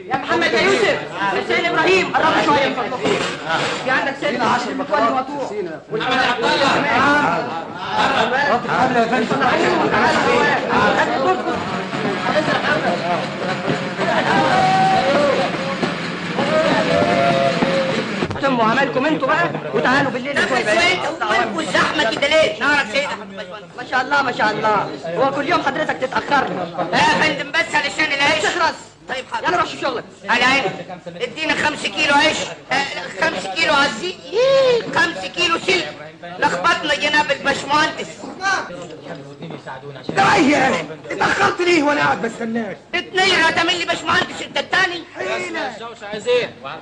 يا محمد يا يوسف، حسين ابراهيم، قربوا شوية من فضلكم. في عندك سلم 10 بكرات وطوع. محمد عبد الله قرب يا فندم. تموا عملكم انتوا بقى وتعالوا بالليل. وانتوا الزحمة كده ليه؟ نهارك سيد يا حبيب. ما شاء الله ما شاء الله، هو كل يوم حضرتك تتاخرنا. لا يا فندم بس علشان العيش. تخلص. طيب حاضر، يلا روح شوف شغلك. على عيني. ادينا 5 كيلو عيش، 5 كيلو عزيز، 5 كيلو سلك. لخبطنا جناب الباشمهندس. ده ايه يا اخي؟ اتاخرت ليه وانا قاعد بستناك؟ اتنين هتعمل لي باشمهندس انت التاني؟ حيلة.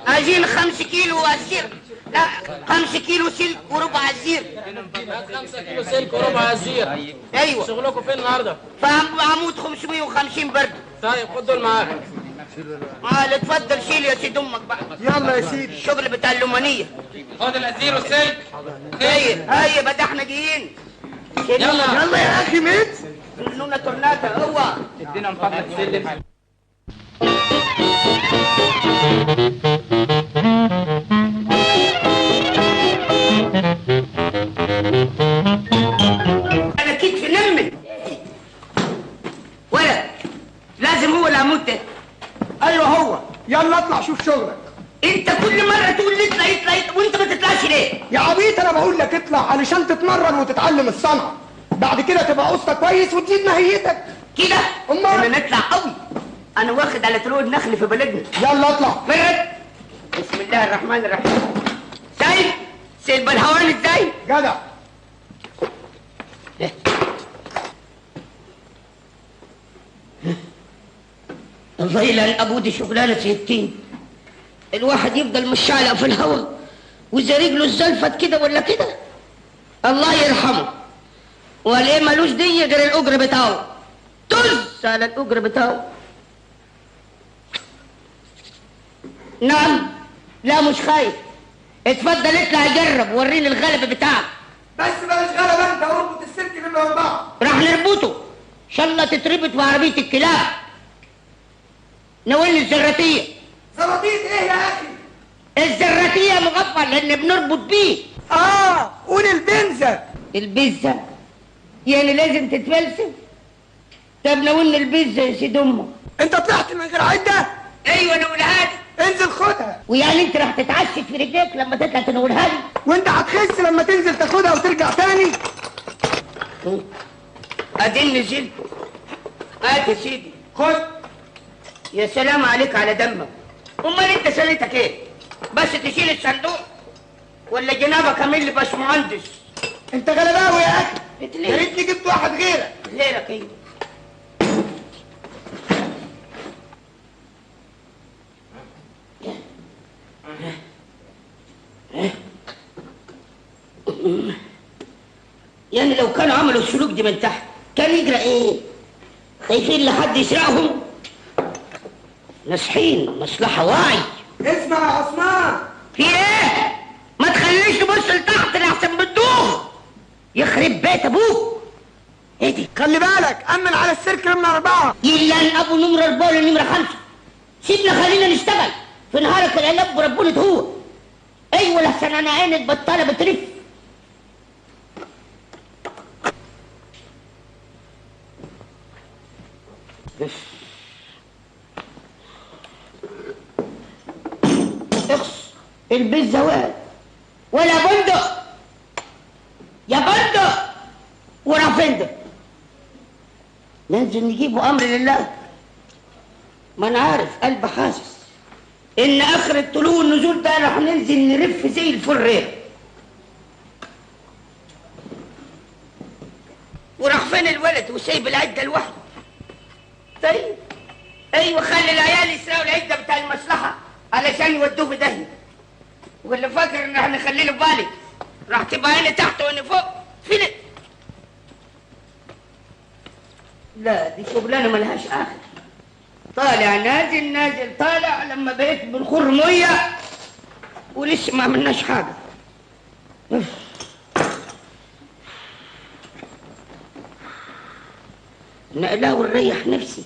عايزين 5 كيلو عزير، لا 5 كيلو سلك وربع عزير. 5 كيلو سلك وربع عزير. ايوه. شغلكم فين النهارده؟ في عمود 550 برد. طيب خد دول معاك. اتفضل شيل يا سيد امك بقى. يلا يا سيدي. الشغل بتاع اللومانيه. خد الازير والسلك. هيا هيا بقى احنا جايين. يلا يلا يا اخي ميت. لونا تورناتا اوعى. ادينا من فضلك السلم. انا كتفي نمل. ولا لازم هو العمود ده. ايوه هو. يلا اطلع شوف شغلك. انت كل مرة تقول لي اطلع اطلع اطلع وانت ما تطلعش ليه؟ يا عبيط انا بقول لك اطلع علشان تتمرن وتتعلم الصنعة، بعد كده تبقى قسطه كويس وتزيد ماهيتك. كده؟ امال انا نطلع قوي. انا واخد على طرق النخل في بلدنا. يلا اطلع. فرد. بسم الله الرحمن الرحيم. سايب سيب الهوان ازاي؟ جدع. الله يلعن ابو دي شغلانة سيدتين. الواحد يفضل مشعلق في الهوا واذا رجله اتزلفت كده ولا كده الله يرحمه. وليه مالوش دي غير الاجر بتاعه. طز على الاجر بتاعه. نعم. لا مش خايف. اتفضل اطلع جرب وريني الغلبة بتاعك. بس بلاش غلبه انت، اربط السلك منه اربعة. راح نربطه ان شاء الله تتربط في عربية الكلاب. ناولني الزراتيه. زراتيه ايه يا اخي؟ الزراتيه مغفل لان بنربط بيه. قول البنزه. البزه يعني لازم تتفلسف؟ طب ناولني البزه يا سيد امك. انت طلعت من غير عده؟ ايوه نقولها لي. انزل خدها. ويعني انت راح تتعشت في رجليك لما تطلع تنولها لي؟ وانت هتخس لما تنزل تاخدها وترجع تاني؟ اديني نزلت. هات يا سيدي. خد. يا سلام عليك على دمك. امال انت سنتك ايه؟ بس تشيل الصندوق ولا جنابك اميل لباشمهندس؟ انت غلباوي يا اخي. يا ريتني جبت واحد غيرك. غيرك ايه؟ يعني لو كانوا عملوا السلوك دي من تحت كان يجرى ايه؟ خايفين لحد يسرقهم؟ ناصحين مصلحة واعي. اسمع يا عثمان. في ايه؟ ما تخليش تبص لتحت لحسن بتدوخ. يخرب بيت ابوك. ايه دي؟ خلي بالك امن على السلك نمرة 4. يلا ابو نمرة 4 ولا نمرة 5. سيبنا خلينا نشتغل في نهارك العنب وربنا هو. ايوه لحسن انا عينك بطالة بتلف. اخص البيتزا وقعت. ولا بندق يا بندق ولا فندق. ننزل نجيبه امر لله. ما انا عارف قلب حاسس ان اخر الطلوع والنزول ده رح ننزل نلف زي الفرير. وراح فين الولد وسايب العدة لوحده؟ طيب ايوه خلي العيال يسرقوا العدة بتاع المصلحة علشان يودوه في داهية. واللي فاكر ان احنا نخلي له بالي راح تبقى عيني تحت وعيني فوق فين؟ لا دي شغلانة ملهاش اخر. طالع نازل نازل طالع لما بقيت بنخر مية ولسه ما عملناش حاجة. نقلها ونريح نفسي.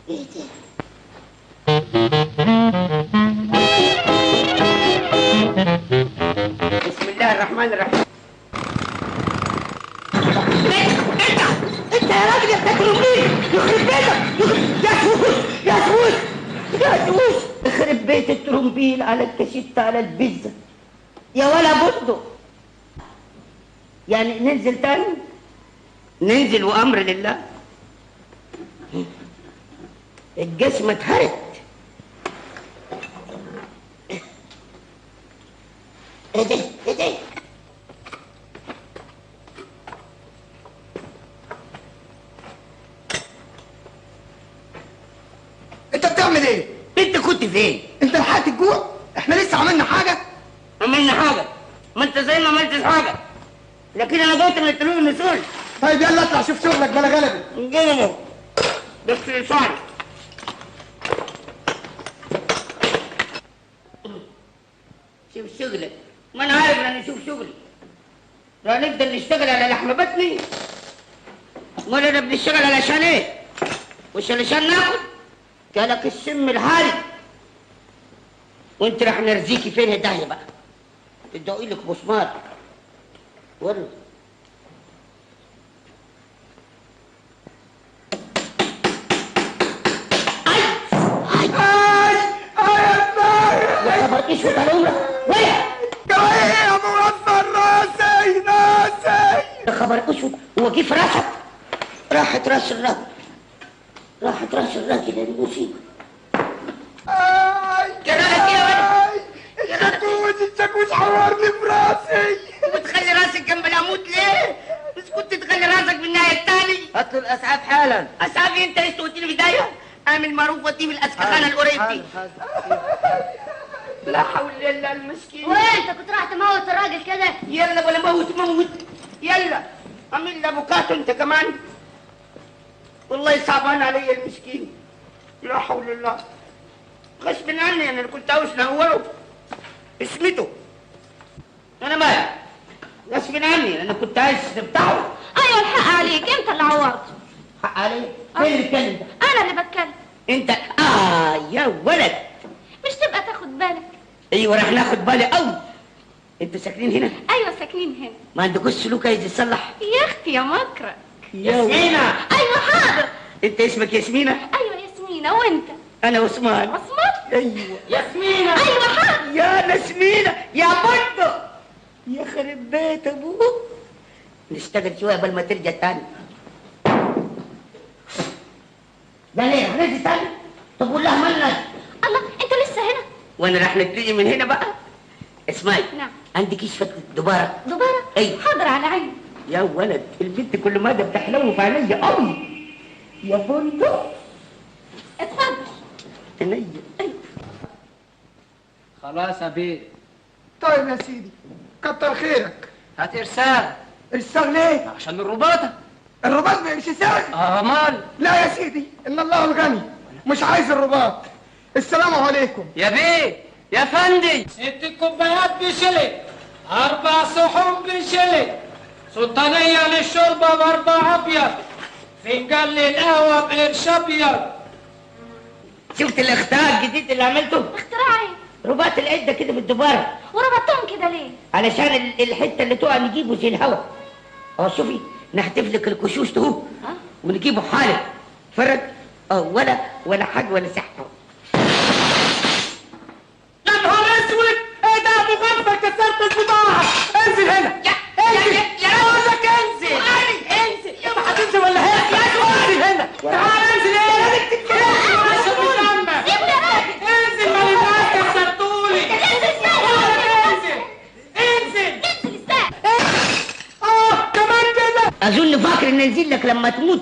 ايه ده؟ بسم الله الرحمن الرحيم. انت يا راجل يا بتاكل مين؟ يخرب بيتك، يا سوس يا سوس يا سوس، يخرب بيت الترومبيل على الكاسيت على البيتزا يا ولا بندق. يعني ننزل تاني؟ ننزل وامر لله. الجسم اتهرت. ايه ده؟ ايه ده؟ انت بتعمل ايه؟ انت كنت فين؟ انت لحقت الجوع؟ احنا لسه عملنا حاجة؟ عملنا حاجة؟ ما انت زي ما عملتش حاجة. لكن انا جيت من الطلوع والنزول. طيب يلا اطلع شوف شغلك بلا غلبه. جينا بس لساني. شوف شغلك، ما انا عارف ان اشوف شغلي. لا نفضل نشتغل على لحم بطني ولا انا بنشتغل علشان ايه؟ مش علشان ناكل؟ جالك السم الهاري. وانت راح نرزيكي فين الداهيه بقى؟ تدقي لك مسمار. ورد اي اي اي يا دماغي يا خبر اسود على عمرك. ولا ايه يا مغفل؟ راسي راسي يا خبر اسود. هو جه في راسك؟ راحت راس الراجل، راحت راس الراجل المصيبة. اي جرالك ايه يا ولد؟ الشاكوش الشاكوش عورني في راسي. وبتخلي راسك جنب العمود ليه؟ مش كنت تخلي راسك من الناحية الثانية؟ هات له الاسعاف حالا. اسعاف إيه؟ انت لسه قلت لي بداية؟ اعمل معروف وديه في الاسكخانه القريب دي. لا حول الله المسكين. وانت كنت راح تموت الراجل كده؟ يلا ولا موت موت. يلا اعمل له افوكاتو انت كمان. والله صعبان علي المسكين. لا حول الله. غصب عني انا اللي كنت عاوز نهوره اسمته. انا مالي؟ غصب عني انا كنت عايز نفتحه. ايوه الحق عليك، انت اللي عورته. حق عليا؟ مين اللي بيتكلم ده؟ انا اللي بتكلم. انت يا ولد مش تبقى تاخد بالك. ايوه راح ناخد بالي قوي. انتوا ساكنين هنا؟ ايوه ساكنين هنا. ما عندكوش سلوك عايز يتصلح؟ يا اختي يا مكرك. ياسمينة. ايوه حاضر. انت اسمك ياسمينة؟ ايوه ياسمينة. وانت؟ انا عثمان. عثمان؟ ايوه ياسمينة. ايوه حاضر. يا ياسمينة يا بندق يخرب بيت ابوك. نشتغل شوية قبل ما ترجع تاني. لا ليه هنرجع تاني؟ طب قول لها مالنا. الله انت لسه هنا؟ وانا راح نبتدي من هنا بقى. اسمعي. نعم. عندك ايش دبارة؟ دبارة؟ ايوه. حاضر على عيني. يا ولد البنت كل ما ده بتحلو في عينيا قوي. يا بندق. اتفضل. عينيا. ايوه. خلاص يا بيه. طيب يا سيدي كتر خيرك. هات ارسال. ارسال ليه؟ عشان الرباطه. الرباط ما يمشي ساغ. امال؟ لا يا سيدي ان الله الغني، مش عايز الرباط. السلام عليكم. يا بيه يا فندي. 6 كوبايات بشلي، 4 صحون بشلي، سلطانية للشوربة ب4 أبيض، فنجان للقهوة بقرش أبيض. شفت الاختراع الجديد اللي عملته؟ اختراع ايه؟ رباط العدة كده بالدبارة. وربطتهم كده ليه؟ علشان الحتة اللي تقع نجيبه زي الهوا. اهو شوفي نحتف لك الكشوش اهو ونجيبه حالك. فرج. ولا حاجة ولا سحر. يا نهار اسود، ايه ده يا ابو غفه؟ كسرت البضاعة. انزل هنا، انزل. اقول لك انزل، انزل. انت هتنزل ولا هي؟ انزل هنا، تعال انزل. ايه؟ انزل، ما ينفعش كسرتولي. انزل انزل انزل. كمان كده. اظن فاكر ان انزل لك لما تموت.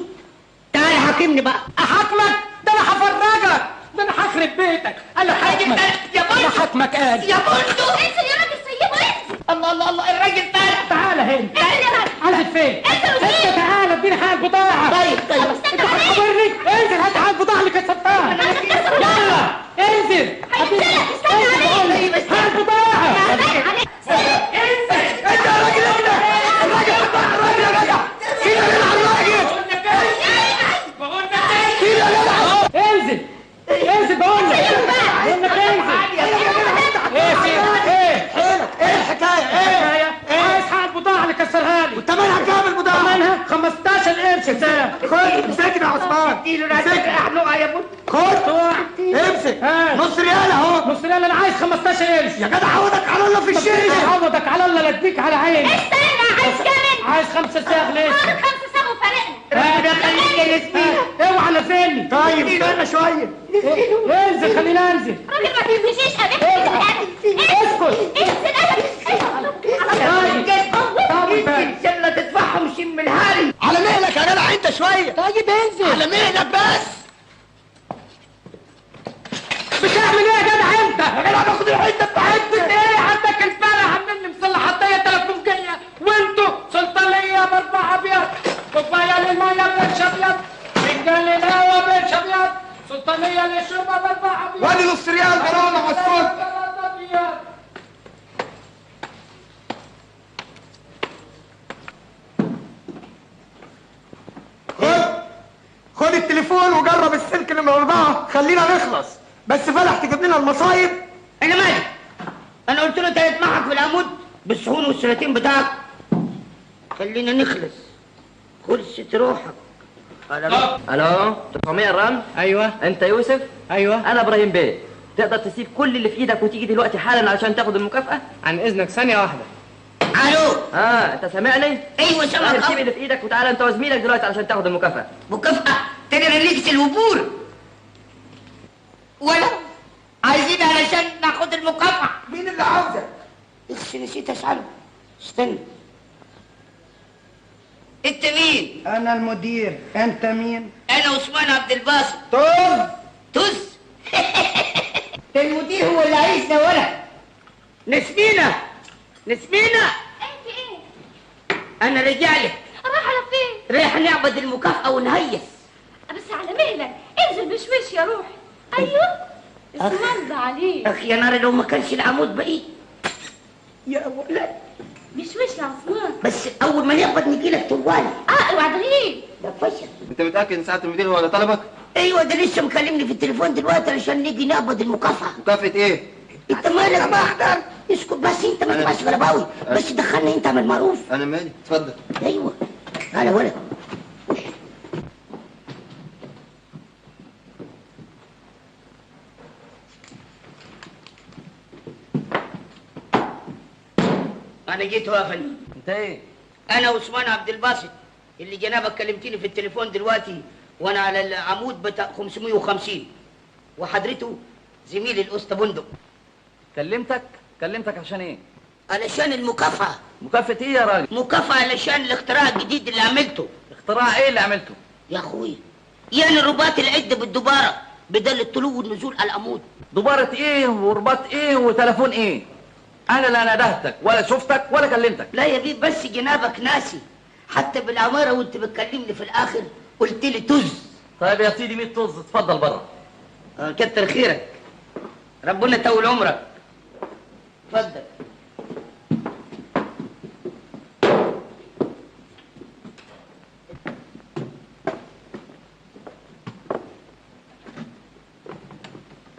تعال حاكمني بقى. احاكمك؟ ده انا هفرجك، ده انا هخرب بيتك. انا حاكمك يا بندق، انا حاكمك. قال يا بندق انزل يا راجل، سيبه انزل. الله الله الله، الراجل طالع. تعالى هنا، انزل يا راجل. انزل فين؟ انزل انت. تعالى اديني حق البضاعة. طيب طيب، انت هتخبرني. انزل هات حق البضاعة اللي كسرتها. يلا انزل. هينزلك، استنى عليك. هات البضاعة. انزل انت يا راجل. انت الراجل، الراجل يا جدع. كده يا جدع الراجل. انزل انزل بقول لك. بقول لك انزل. ايه في ايه؟ حيلك ايه الحكاية؟ ايه؟ عايز حق البضاعة اللي كسرها لي. وثمنها كام البضاعة؟ ثمنها 15 قرش. خد امسكنا يا عثمان. اديله راسك احلقها يا بندق. خد امسك نص ريال اهو. نص ريال؟ انا عايز 15 قرش يا جدع. عوضك على الله في الشيشة. عوضك على الله، لا اديك على عيني. استنى، عايز كام؟ عايز 5 ساغ. ليه؟ خد 5 ساغ وفارقنا. ربنا يخليك يا ياسمين. اوعى نزلني. طيب استنى شوية. انزل، خليني انزل. راجل ما تنزلش. اسكت. انزل. انا ان شاء الله تدفعهم شم الهاري. على مهلك يا جدع انت شوية. طيب انزل. على مهلك بس. بتعمل ايه يا جدع انت؟ يا جدع باخد الحتة بتاعتنا. ايه عندك الفرح؟ عاملين مصلحاتيه 3 جنيه، وانتوا سلطانيه ب4 ابيض، كوباية للمية بقرش ابيض، فنجان للقهوة بقرش ابيض، سلطانيه للشوربه ب4 ابيض. وادي نص ريال غرامة على الصوت. خد التليفون وجرب السلك نمرة 4، خلينا نخلص. بس فلح تجيب لنا المصايب. انا مالي؟ انا قلت له انت هتمعك في العمود بالصحون والسلاتين بتاعك. خلينا نخلص. خلصت روحك. الو 900 الرمل. ايوه. انت يوسف؟ ايوه. انا ابراهيم بيه. تقدر تسيب كل اللي في ايدك وتيجي دلوقتي حالا علشان تاخد المكافأة؟ عن اذنك ثانية واحدة. الو. انت سامعني؟ ايوه سامعك. سيب اللي في ايدك وتعالى انت وزميلك دلوقتي علشان تاخد المكافأة. مكافأة؟ تاني ريليكس الوبور ولا عايزين علشان ناخد المكافأة؟ مين اللي عاوزك؟ اخش، نسيت اسأله. استنى، انت مين؟ انا المدير. انت مين؟ انا عثمان عبد الباسط. طز طز. ده المدير هو اللي عايزنا. ولا نسمينة، نسمينة. ايه في ايه؟ انا رجع لك. رايح على فين؟ رايح نعبد المكافأة ونهيس. بس على مهلك، انزل بشويش يا روحي. ايوه اسم عليك. اخ يا نار، لو ما كانش العمود بقي يا ولد. بشويش يا عثمان. بس اول ما نقبض نجي لك طوالي. اوعى تغيب. ده فشل. انت متاكد ان ساعة المدير هو اللي طلبك؟ ايوه، ده لسه مكلمني في التليفون دلوقتي علشان نيجي نقبض المكافأة. مكافأة ايه؟ انت مالك بقى؟ احضر. اسكت بس انت، ما تبقاش غلباوي. بس دخلني انت من المعروف. انا مالي، اتفضل. ايوه تعالى ولد. انا جيت يا فندم. انت ايه؟ انا عثمان عبد الباسط اللي جنابك كلمتني في التليفون دلوقتي وانا على العمود بتاع 550، وحضرته زميل الاسطى بندق. كلمتك؟ كلمتك عشان ايه؟ علشان المكافأة. مكافأة ايه يا راجل؟ مكافأة علشان الاختراع الجديد اللي عملته. اختراع ايه اللي عملته؟ يا اخويا يعني رباط العد بالدبارة بدل الطلوع والنزول على العمود. دبارة ايه ورباط ايه وتليفون ايه؟ انا لا ندهتك ولا شفتك ولا كلمتك. لا يا بيه، بس جنابك ناسي. حتى بالعمارة وانت بتكلمني في الاخر قلت لي طز. طيب يا سيدي 100 طز، اتفضل بره. كتر خيرك، ربنا يطول عمرك. اتفضل.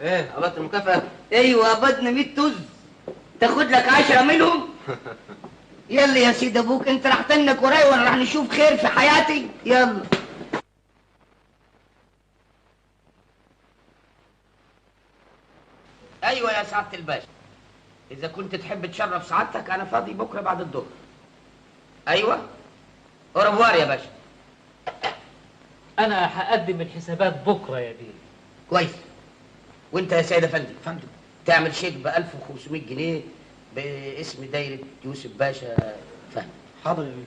ايه قبضت المكافأة؟ ايوه قبضنا 100 طز. تاخد لك 10 منهم؟ يلا يا سيد ابوك، انت راح تنك وراي وانا راح نشوف خير في حياتي. يلا. ايوه يا سعادة الباشا، اذا كنت تحب تشرف سعادتك انا فاضي بكره بعد الظهر. ايوه au revoir يا باشا. انا هقدم الحسابات بكره يا بيه. كويس. وانت يا سيد افندي؟ فندم. تعمل شيك ب 1500 جنيه باسم دايرة يوسف باشا فهمي. حاضر يا بيه.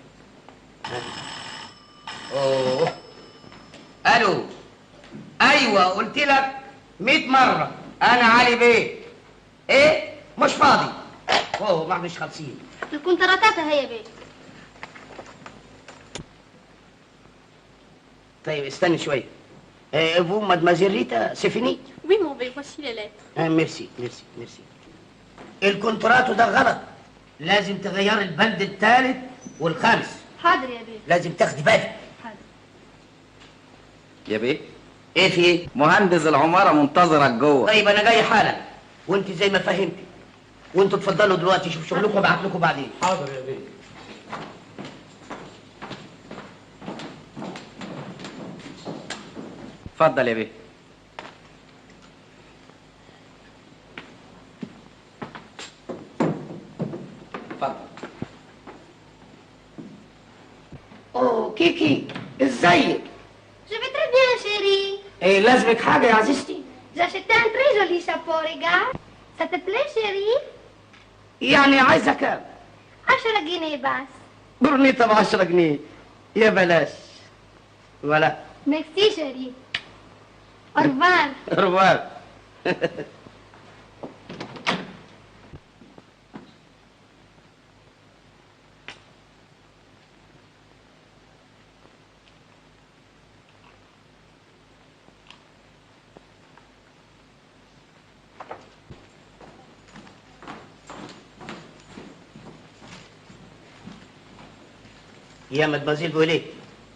اوه الو. ايوه قلت لك 100 مرة انا علي بيه. ايه مش فاضي. اوه ما احناش خالصين. الكونتراتات اهي يا بيه. طيب استني شوية. Vous mademoiselle ريتا c'est fini؟ Oui mon bey, voici les lettres. Merci merci merci. ال contratto ده غلط، لازم تغير البند الثالث والخامس. حاضر يا بيه. لازم تاخدي بالك. حاضر يا بيه. ايه في ايه؟ مهندس العمارة منتظرك جوه. طيب انا جاي حالا، وانت زي ما فهمتي. وانتوا اتفضلوا دلوقتي شوفوا شغلكم وابعت لكم بعدين. حاضر يا بيه. اتفضل يا بيه. اتفضل. اوه كيكي ازيك؟ Je vais très bien chérie. ايه لازمك حاجة يا عزيزتي؟ J'ai acheté un très joli chapeau, regarde. Ça te plaît chérie؟ يعني عايزة كام؟ 10 جنيه بس. برنيطة ب 10 جنيه يا بلاش. ولا Merci chérie. Au revoir. Au revoir. يا مدموزيل بوليه،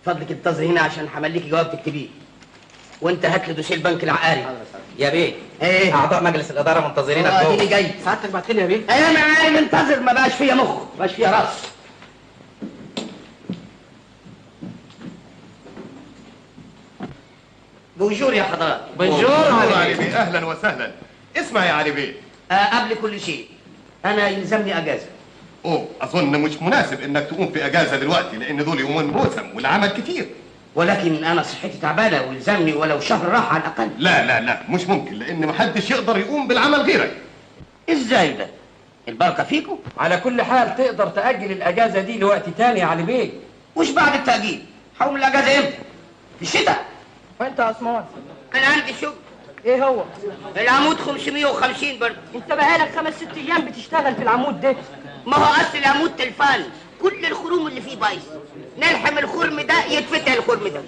فضلك انتظري هنا عشان همليكي جواب تكتبيه. وانت هات لي دوسيه البنك العقاري. يا بيه. ايه؟ اعضاء مجلس الادارة منتظرينك جوه. اديني جاي. سعادتك بعت لي يا بيه. ايه انا عارف، انتظر، ما بقاش فيا مخ، ما بقاش فيا راس. Bonjour يا حضرات. Bonjour علي بيه. اهلا وسهلا. اسمع يا علي بيه. قبل كل شيء انا يلزمني اجازه. اوه اظن مش مناسب انك تقوم في اجازه دلوقتي، لان دول يومين موسم والعمل كتير. ولكن انا صحتي تعبانة ويلزمني ولو شهر راحة على الاقل. لا لا لا مش ممكن، لان محدش يقدر يقوم بالعمل غيرك. ازاي ده؟ البركة فيكم. على كل حال تقدر تاجل الاجازة دي لوقت تاني يا علي بيه. وش بعد التاجيل؟ هقوم الاجازة امتى؟ في الشتاء. وانت يا عثمان؟ انا عندي شغل. ايه هو؟ العمود 550 برضه. انت بقالك 5 6 ايام بتشتغل في العمود ده. ما هو اصل العمود تلفان، كل الخروم اللي فيه بايظ. نلحم الخرم ده يتفتح الخرم ده.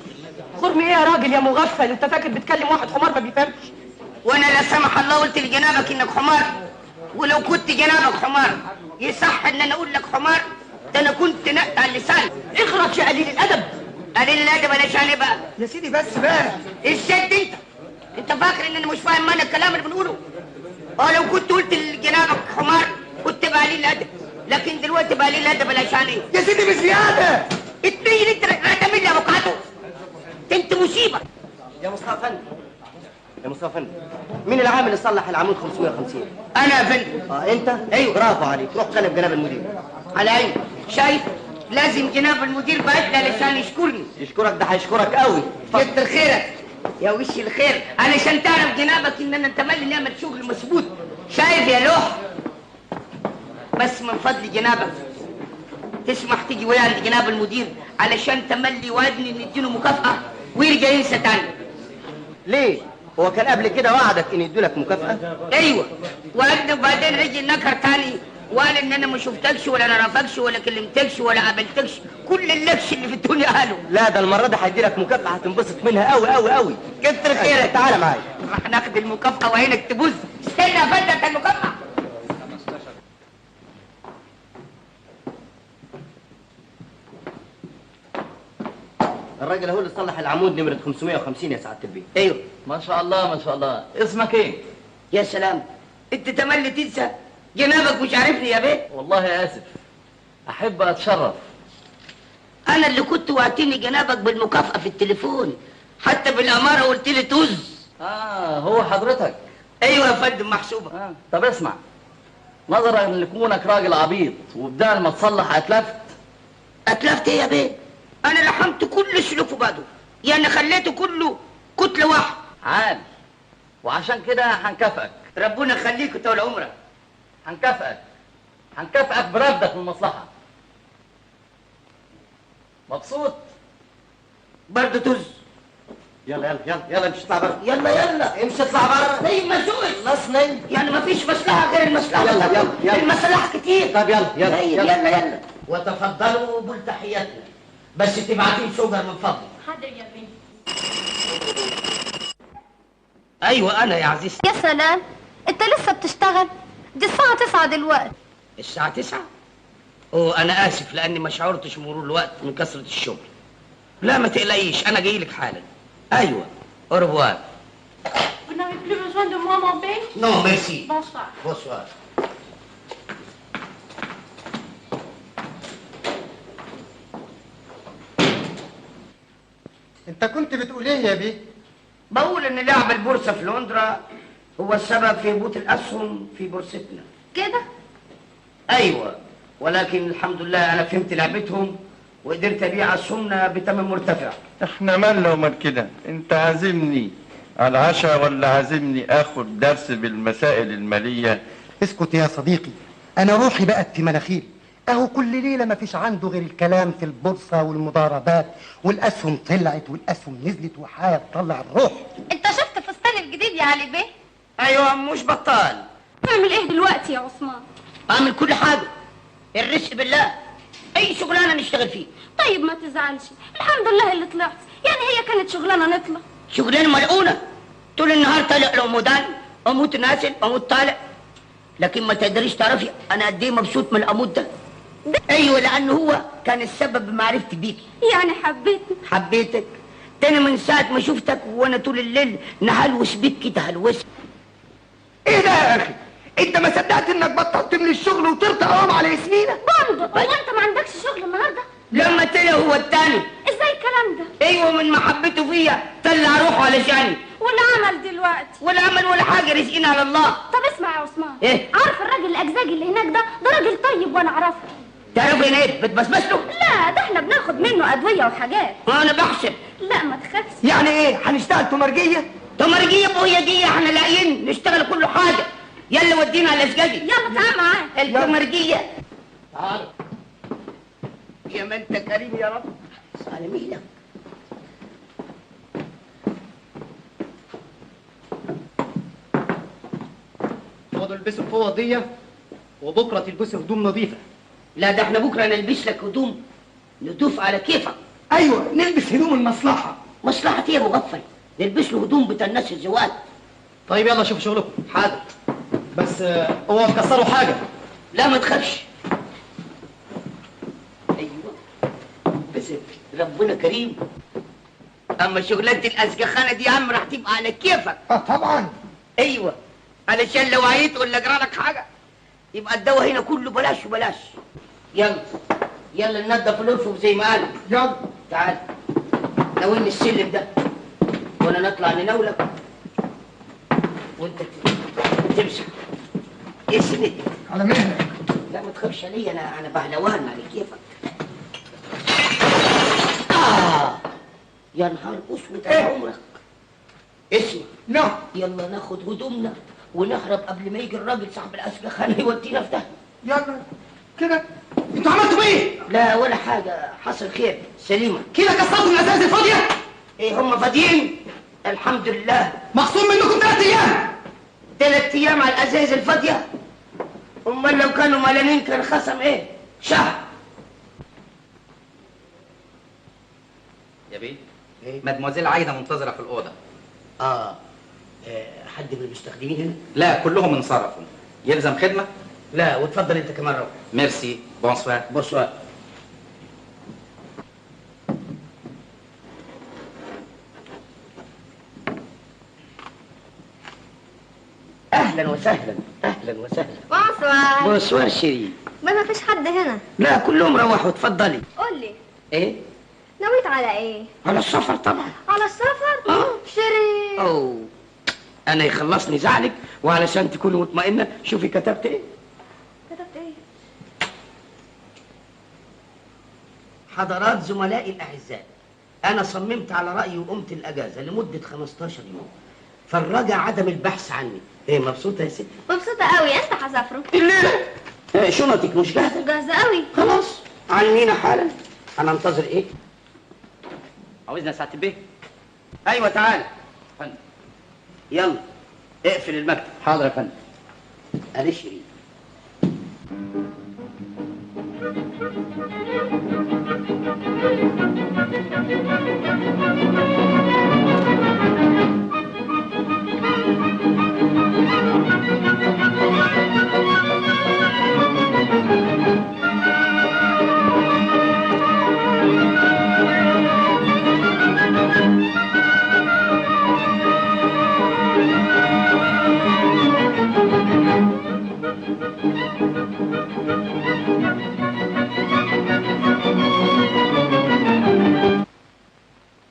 خرم ايه يا راجل يا مغفل؟ انت فاكر بتكلم واحد حمار ما بيفهمش؟ وانا لا سمح الله قلت لجنابك انك حمار، ولو كنت جنابك حمار يصح ان انا اقول لك حمار؟ ده انا كنت نقطع اللسان. اخرج يا قليل الادب. قليل الادب انا شاني بقى يا سيدي. بس بقى الشد. انت فاكر ان انا مش فاهم معنى الكلام اللي بنقوله؟ لو كنت قلت لجنابك حمار كنت بقى قليل الادب، لكن دلوقتي بقى قليل الادب علشان ايه؟ يا سيدي بزيادة. اتنين انت رقم لي افوكادو، انت مصيبة. يا مصطفى فندم، يا مصطفى فندم، مين العامل اللي صلح العمود 550؟ انا يا فندم. انت؟ ايوه برافو عليك، روح كلم جناب المدير. على عيني. شايف؟ لازم جناب المدير بعت لي علشان يشكرني. يشكرك؟ ده هيشكرك قوي. كتر خيرك يا وش الخير، علشان تعرف جنابك ان انا تملي نعمل شغل مظبوط. شايف يا لوح؟ بس من فضل جنابك تسمح تيجي ويا عند جناب المدير علشان تملي وادني نديله مكافأة ويرجع ينسى تاني. ليه؟ هو كان قبل كده وعدك ان يدولك مكافأة؟ ايوه وعدني، وبعدين رجع نكر تاني وقال ان انا ما شفتكش ولا نعرفكش ولا كلمتكش ولا قابلتكش، كل اللكش اللي في الدنيا قاله. لا ده المرة دي هيديلك مكافأة هتنبسط منها قوي قوي قوي. كتر خيرك. تعالى معايا. راح ناخد المكافأة وعينك تبوظ. استنى يا فندم المكافأة. الراجل هو اللي صلح العمود نمرة 550 يا سعادة البيه. ايوه. ما شاء الله ما شاء الله، اسمك ايه؟ يا سلام، انت تملي تنسى؟ جنابك مش عارفني يا بيه؟ والله اسف، احب اتشرف. انا اللي كنت وعدتني جنابك بالمكافأة في التليفون، حتى بالامارة قلت لي طز. هو حضرتك؟ ايوه يا فندم محسوبة. طب اسمع، نظرا لكونك راجل عبيط وبدال ما تصلح اتلفت. اتلفت ايه يا بيه؟ انا لحمت كل سلوكه بعده، يعني خليته كله كتلة واحدة. عال، وعشان كده هنكافئك. ربنا يخليك طول عمرك. هنكافئك برفدك من المصلحة. مبسوط؟ برضه طز. يلا يلا يلا يلا امشي اطلع بره. يلا يلا امشي اطلع بره. طيب ما سوقش. خلاص نايم. يعني ما فيش مصلحة غير المصلحة. يلا يلا يلا المصالح كتير. طب يلا يلا. طيب يلا يلا. وتفضلوا بتحياتنا، بس تبعتين شجر من فضلك. حاضر يا بنتي. ايوه انا يا عزيزتي. يا سلام، انت لسه بتشتغل؟ دي الساعة 9 دلوقتي. الساعة 9؟ اوه انا اسف لاني ما شعرتش مرور الوقت من كثرة الشغل. لا ما تقلقيش، انا جاي لك حالا. ايوه، au revoir. Vous n'avez plus besoin de moi, mon bey? Non, merci. Bonsoir. Bonsoir. انت كنت بتقول ايه يا بيه؟ بقول ان لعب البورصة في لندرا هو السبب في هبوط الاسهم في بورصتنا. كده؟ ايوه، ولكن الحمد لله انا فهمت لعبتهم وقدرت ابيع اسهمنا بثمن مرتفع. احنا مالنا ومال كده؟ انت عازمني على العشاء ولا عازمني اخد درس بالمسائل المالية؟ اسكت يا صديقي، انا روحي بقت في مناخيري. اهو كل ليلة ما فيش عنده غير الكلام في البورصة والمضاربات، والاسهم طلعت والاسهم نزلت وحاجه تطلع الروح. انت شفت فستان الجديد يا علي بيه؟ ايوه مش بطال. تعمل ايه دلوقتي يا عثمان؟ اعمل كل حاجة، الرزق بالله، اي شغلانة نشتغل فيه. طيب ما تزعلش، الحمد لله اللي طلعت، يعني هي كانت شغلانة نطلع. شغلانة ملعونة، طول النهار طالع العمودان، اموت نازل اموت طالع. لكن ما تقدريش تعرفي انا قد ايه مبسوط من العمود ده. ايوه لانه هو كان السبب بمعرفتي بيكي. يعني حبيتني؟ حبيتك تاني من ساعة ما شفتك وانا طول الليل نهلوس بيك كده هلوس. ايه ده يا اخي؟ انت ما صدقت انك بطلت من الشغل وطرت قوام على ياسمينه؟ بندق، هو انت ما عندكش شغل النهارده؟ لما طلع هو التاني. ازاي الكلام ده؟ ايوه من محبته فيا طلع روحه علشاني. والعمل دلوقتي؟ ولا عمل ولا حاجة، رزقنا على الله. طب اسمع يا عثمان. ايه؟ عارف الراجل الاجزاجي اللي هناك ده؟ ده راجل طيب وانا اعرفه. تعرفي هنا ايه؟ بتبسبس له؟ لا ده احنا بناخد منه ادوية وحاجات. انا بحسب. لا ما تخافش. يعني ايه؟ هنشتغل تمرجيه؟ تمرجيه بوهيه دي احنا لاقيين نشتغل كل حاجة. يلا ودينا على الاسجاجي. يلا تعال معايا. التمرجيه. تعال يا ما انت كريم يا رب. على مهلك. خدوا البسوا الفوط دي وبكره تلبسوا هدوم نظيفة. لا ده احنا بكره نلبس لك هدوم نضيف على كيفك. ايوه نلبس هدوم المصلحة. مصلحة ايه يا مغفل؟ نلبس له هدوم بتاع الناس الزوات. طيب يلا شوفوا شغلكم. حاضر. بس اوعوا تكسروا حاجة. لا ما تخافش. ايوه بس ربنا كريم. اما شغلانة الاسجخانه دي يا عم راح تبقى على كيفك. اه طبعا. ايوه علشان لو عيت ولا جرالك حاجة يبقى الدواء هنا كله بلاش وبلاش. يلا يلا ننضف الارفف زي ما قال. يلا تعال ناولني السلم ده وانا نطلع نناولك وانت تمسك. اسند على مهلك. لا ما تخافش عليا، انا بهلوان على كيفك. يا نهار اسود على عمرك. اسمع. نعم. يلا ناخد هدومنا ونهرب قبل ما يجي الراجل صاحب الاسلخانه يودينا في ده. يلا كده. انتوا عملتوا ايه؟ لا ولا حاجة، حصل خير. سليمة كده كسرتوا الازاز الفاضيه؟ ايه هم فاضيين؟ الحمد لله. مخصوم منكم 3 ايام. 3 ايام على الازايز الفاضيه؟ امال لو كانوا ملانين كان خصم ايه؟ شهر. يا بيه إيه؟ مدموزيل عايدة منتظره في الاوضة. حد من المستخدمين هنا؟ لا كلهم انصرفوا. يلزم خدمة؟ لا وتفضل انت كمان روح. merci، bonsoir. bonsoir. اهلا وسهلا، اهلا وسهلا. bonsoir. bonsoir chérie. ما فيش حد هنا؟ لا كلهم روحوا. اتفضلي. قول لي ايه؟ نويت على ايه؟ على السفر طبعا. على السفر؟ chéri. اوه انا يخلصني زعلك، وعلشان تكوني مطمئنة شوفي كتبت ايه. كتبت ايه؟ حضرات زملائي الاعزاء، انا صممت على رايي وقمت الاجازة لمدة 15 يوم، فالرجا عدم البحث عني. ايه مبسوطة يا ستي؟ مبسوطة قوي. انت هسافره الليلة؟ إيه شنطك مش جاهزة؟ جاهزة قوي. خلاص عنينا حالا. هننتظر ايه؟ عاوزنا ساعة البيت؟ ايوه تعال. فندم. يلا اقفل المكتب. حاضر يا فندم. معلش شيرين.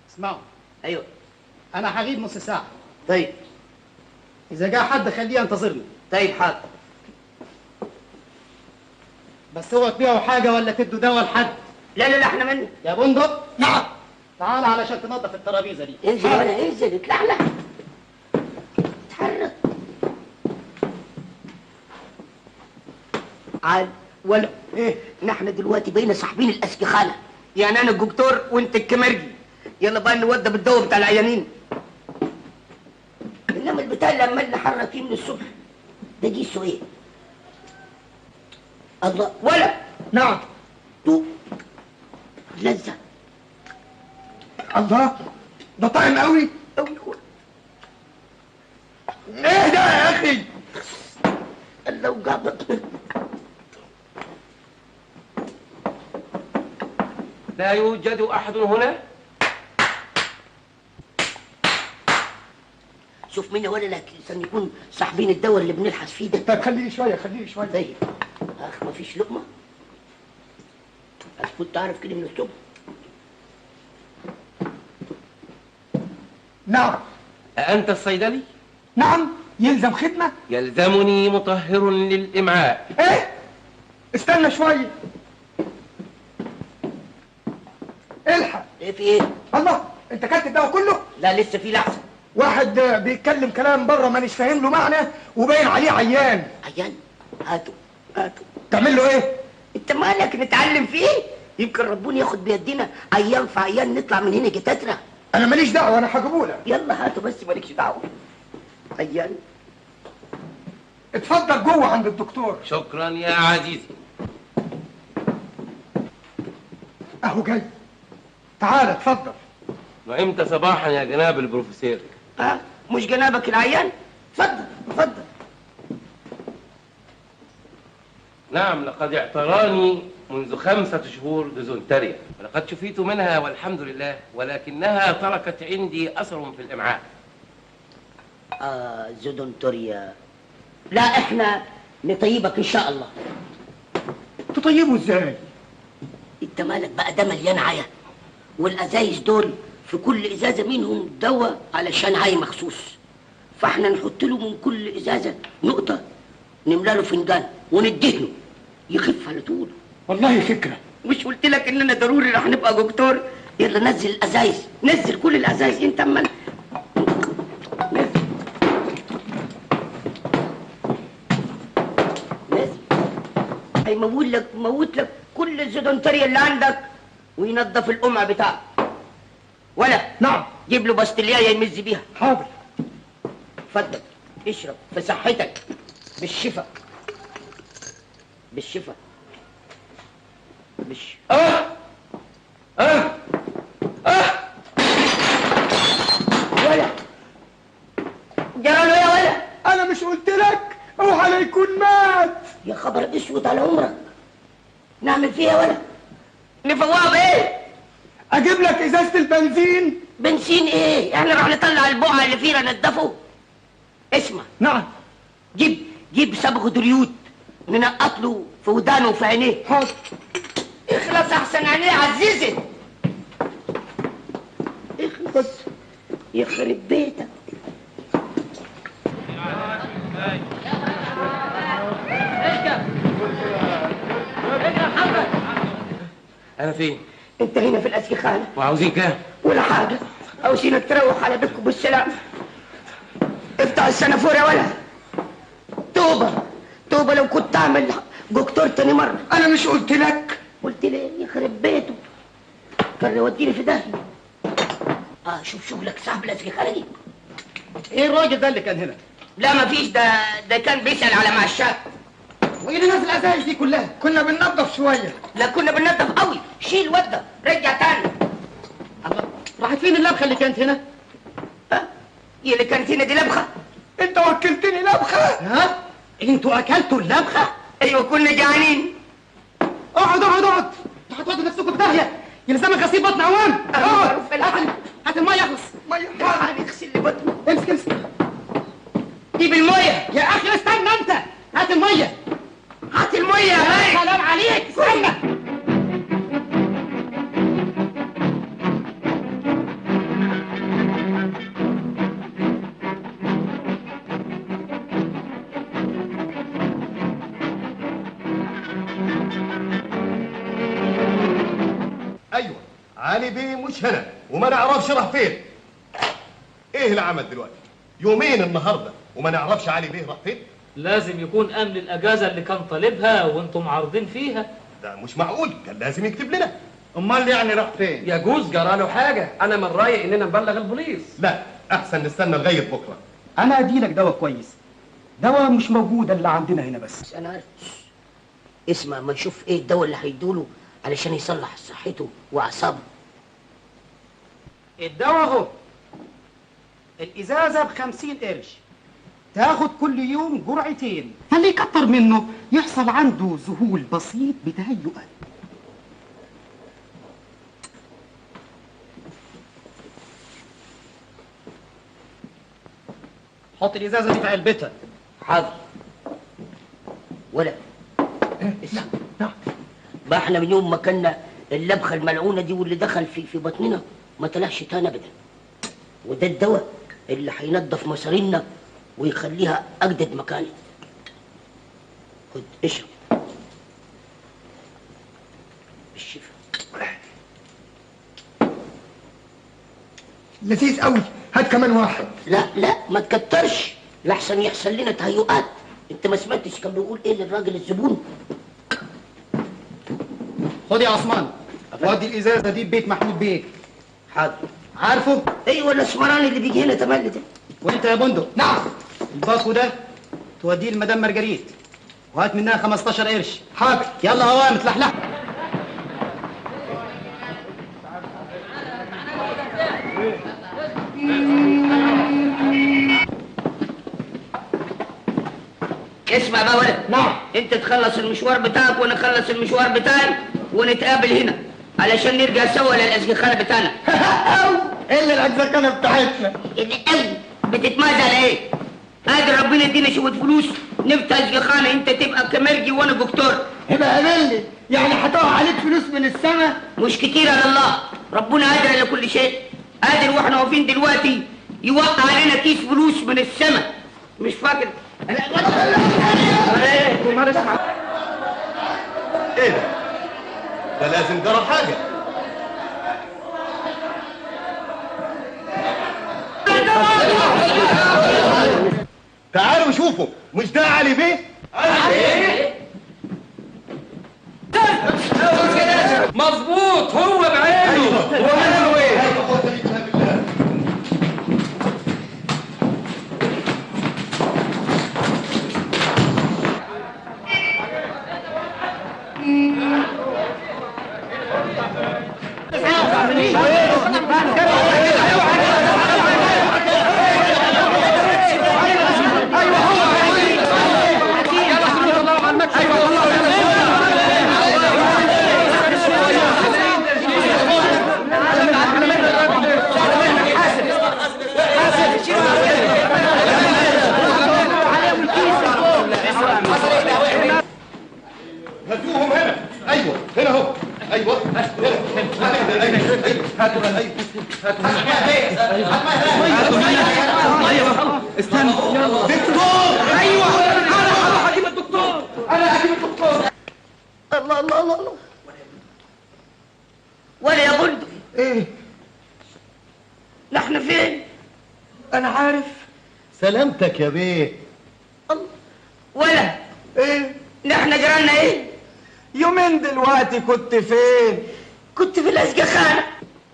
اسمعوا. ايوه. انا هغيب نص ساعة. طيب. اذا جاء حد خليه ينتظرني. طيب حاضر. بس اوعوا تبيعوا حاجة ولا تدوا دواء لحد. لا لا لا احنا منا. يا بندق. نعم. تعال علشان تنظف الترابيزة دي. انزل ولا انزل، اتلحلح، اتحرك. عال ولا ايه؟ نحن دلوقتي بقينا صاحبين الاسكخانه، يعني انا الدكتور وانت الكمرجي. يلا بقى نودى بالدواء بتاع العيانين. انما البتاع اللي عمال نحرك فيه من الصبح ده جيسه ايه؟ الله. ولا نعم. دوق لذة. الله ده طعم قوي قوي. ايه ده يا اخي؟ الله وجابك. لا يوجد احد هنا. شوف مين ولا لك عشان يكون صاحبين الدواء اللي بنلحس فيه ده. طيب خليني شوية خليني شوية. طيب اخ مفيش لقمة؟ بس كنت اعرف كده من الصبح. نعم. أأنت الصيدلي؟ نعم. يلزم خدمة؟ يلزمني مطهر للإمعاء. إيه؟ استنى شوية. الحق. إيه في إيه؟ الله، أنت كلت الدواء كله؟ لا لسه في لحظة. واحد بيتكلم كلام بره مانيش فاهم له معنى وباين عليه عيان. عيان؟ هاتوا هاتوا. تعمل له إيه؟ أنت مالك نتعلم فيه؟ يمكن ربنا ياخد بيدينا عيان في عيان نطلع من هنا جتاترة. أنا ماليش دعوة، أنا هجيبهولك. يلا هاتوا بس مالكش دعوة. عيان. اتفضل جوه عند الدكتور. شكرا يا عزيزي. أهو جاي. تعال اتفضل. نعمت صباحا يا جناب البروفيسور. ها؟ مش جنابك العيان؟ اتفضل اتفضل. نعم لقد اعتراني منذ 5 شهور ديزنتريا، ولقد شفيت منها والحمد لله، ولكنها تركت عندي أثر في الإمعاء. زودنتوريا. لا احنا نطيبك إن شاء الله. تطيبه ازاي؟ انت مالك بقى، ده مليان عيا، والأزايز دول في كل إزازة منهم دواء علشان عي مخصوص، فاحنا نحط له من كل إزازة نقطة، نملى له فنجان وندهنه يخف على طول. والله فكرة. مش قلت لك اننا ضروري رح نبقى دكتور؟ يلا نزل الازايز، نزل كل الازايز. انت عمال نزل نزل. هيموت لك، موت لك كل الزدونتريا اللي عندك وينظف القمع بتاعك. ولا نعم. جيب له باستليايه يمز بيها. حاضر. اتفضل اشرب في صحتك. بالشفا بالشفا. مش ولا جراله يا ولا. انا مش قلت لك اوعى لا يكون مات؟ يا خبر اسود على عمرك. نعمل فيها ولا؟ نفوقها بايه؟ اجيب لك ازازة البنزين. بنزين ايه؟ احنا راح نطلع البقعة اللي فينا ننضفه. اسمع. نعم. جيب صبغ دريوت ننقط له في ودانه وفي عينيه. حاضر. اخلص احسن عينيه عزيزي. اخلص يخرب بيتك. انا فين؟ انت هنا في الاسيخانه. وعاوزين كام؟ ولا حاجة، عاوزينك تروح على بيتكم بالسلامة. افتح السنافور يا ولد. توبه توبه لو كنت اعمل دكتور تاني مرة. انا مش قلت لك؟ قلت لي يخرب بيته، كان يوديني في داهية. شوف شغلك صاحب الاسيخانه دي. ايه الراجل ده اللي كان هنا؟ لا مفيش، ده كان بيسأل على معشات. وايه اللي نازل الازايز دي كلها؟ كنا بننظف شوية. لا كنا بننظف قوي. شيل وده رجع تاني. الله، راحت فين اللبخه اللي كانت هنا؟ ها؟ هي اللي كانت هنا دي لبخه؟ انت وكلتني لبخه؟ ها؟ انتوا اكلتوا اللبخه؟ ايوه كنا جعانين. اقعد اقعد اقعد، انتوا هتودوا نفسكم في داهية. يلزمك غسيل بطن عوام. اقعد، هات المية اخلص. مية؟ تعال اغسل لي بطني. امسك امسك. جيب المية يا اخي. استنى انت، هات المية. هات المية يا غالي. سلام عليك، استنى. ايوه علي بيه مش هنا وما نعرفش راح فين. ايه العمل دلوقتي؟ يومين النهارده وما نعرفش علي بيه راح فين. لازم يكون امن الاجازة اللي كان طالبها وانتم عارضين فيها. ده مش معقول، كان لازم يكتب لنا. امال يعني راح فين؟ يجوز جراله حاجة. انا من رايي اننا نبلغ البوليس. لا احسن نستنى لغاية بكره. انا اديلك دواء كويس، دواء مش موجود اللي عندنا هنا. بس انا عارف. اسمع، ما نشوف ايه الدواء اللي هيدوله علشان يصلح صحته واعصابه. الدواء اهو، الازازه ب50 قرش، تاخد كل يوم جرعتين. اللي يكتر منه يحصل عنده ذهول بسيط بتهيؤات. حط الازازه دي في علبتها. حاضر. ولا لا لا، ما احنا من يوم ما كنا اللبخه الملعونة دي واللي دخل في بطننا ما طلعش تاني ابدا. وده الدواء اللي هينضف مصارينا ويخليها اجدد مكانها. خد اشرب بالشفا. لذيذ قوي، هات كمان واحد. لا لا ما تكترش لحسن يحصل لنا تهيؤات. انت ما سمعتش كان بيقول ايه للراجل الزبون؟ خد يا عثمان، ودي الازازه دي ببيت محمود بيه. حاضر. عارفه؟ ايوه الاسمراني اللي بيجي هنا تملي ده. وانت يا بندق. نعم. الباكو ده توديه لمدام مارجريت وهات منها 15 قرش. حاضر. يلا هوام اتلحلح. اسمع بقى ولد. نعم. انت تخلص المشوار بتاعك وانا اخلص المشوار بتاعي ونتقابل هنا علشان نرجع سوا للأزجخانة بتاعنا. ايه اللي الأزجخانة بتاعتنا؟ اللي قوي بتتمازى على ايه؟ قادر ربنا يدينا شوية فلوس نفتح أزجخانة، انت تبقى كمرجي وانا دكتور. يبقى قابلني، يعني هتقع عليك فلوس من السما؟ مش كتير على الله، ربنا قادر على كل شيء. قادر واحنا واقفين دلوقتي يوقع علينا كيس فلوس من السما. مش فاكر؟ ايه ده؟ ده لازم جرى حاجة. تعالوا شوفوا، مش ده علي بيه؟ علي بيه؟ مظبوط، هو بعينه. هو ايه؟ هاتوهم هنا. ايوه هنا اهو. ايوه هنا هاتوا. ايوه هاتوا. استنى دكتور. ايوه انا هروح اجيب الدكتور. انا اجيب الدكتور. الله الله الله الله. ولا يا بندق. ايه؟ نحن فين؟ انا عارف. سلامتك يا بيه. الله. ولا ايه؟ نحن جرالنا ايه؟ يومين دلوقتي كنت فين؟ كنت في الأسجخانة.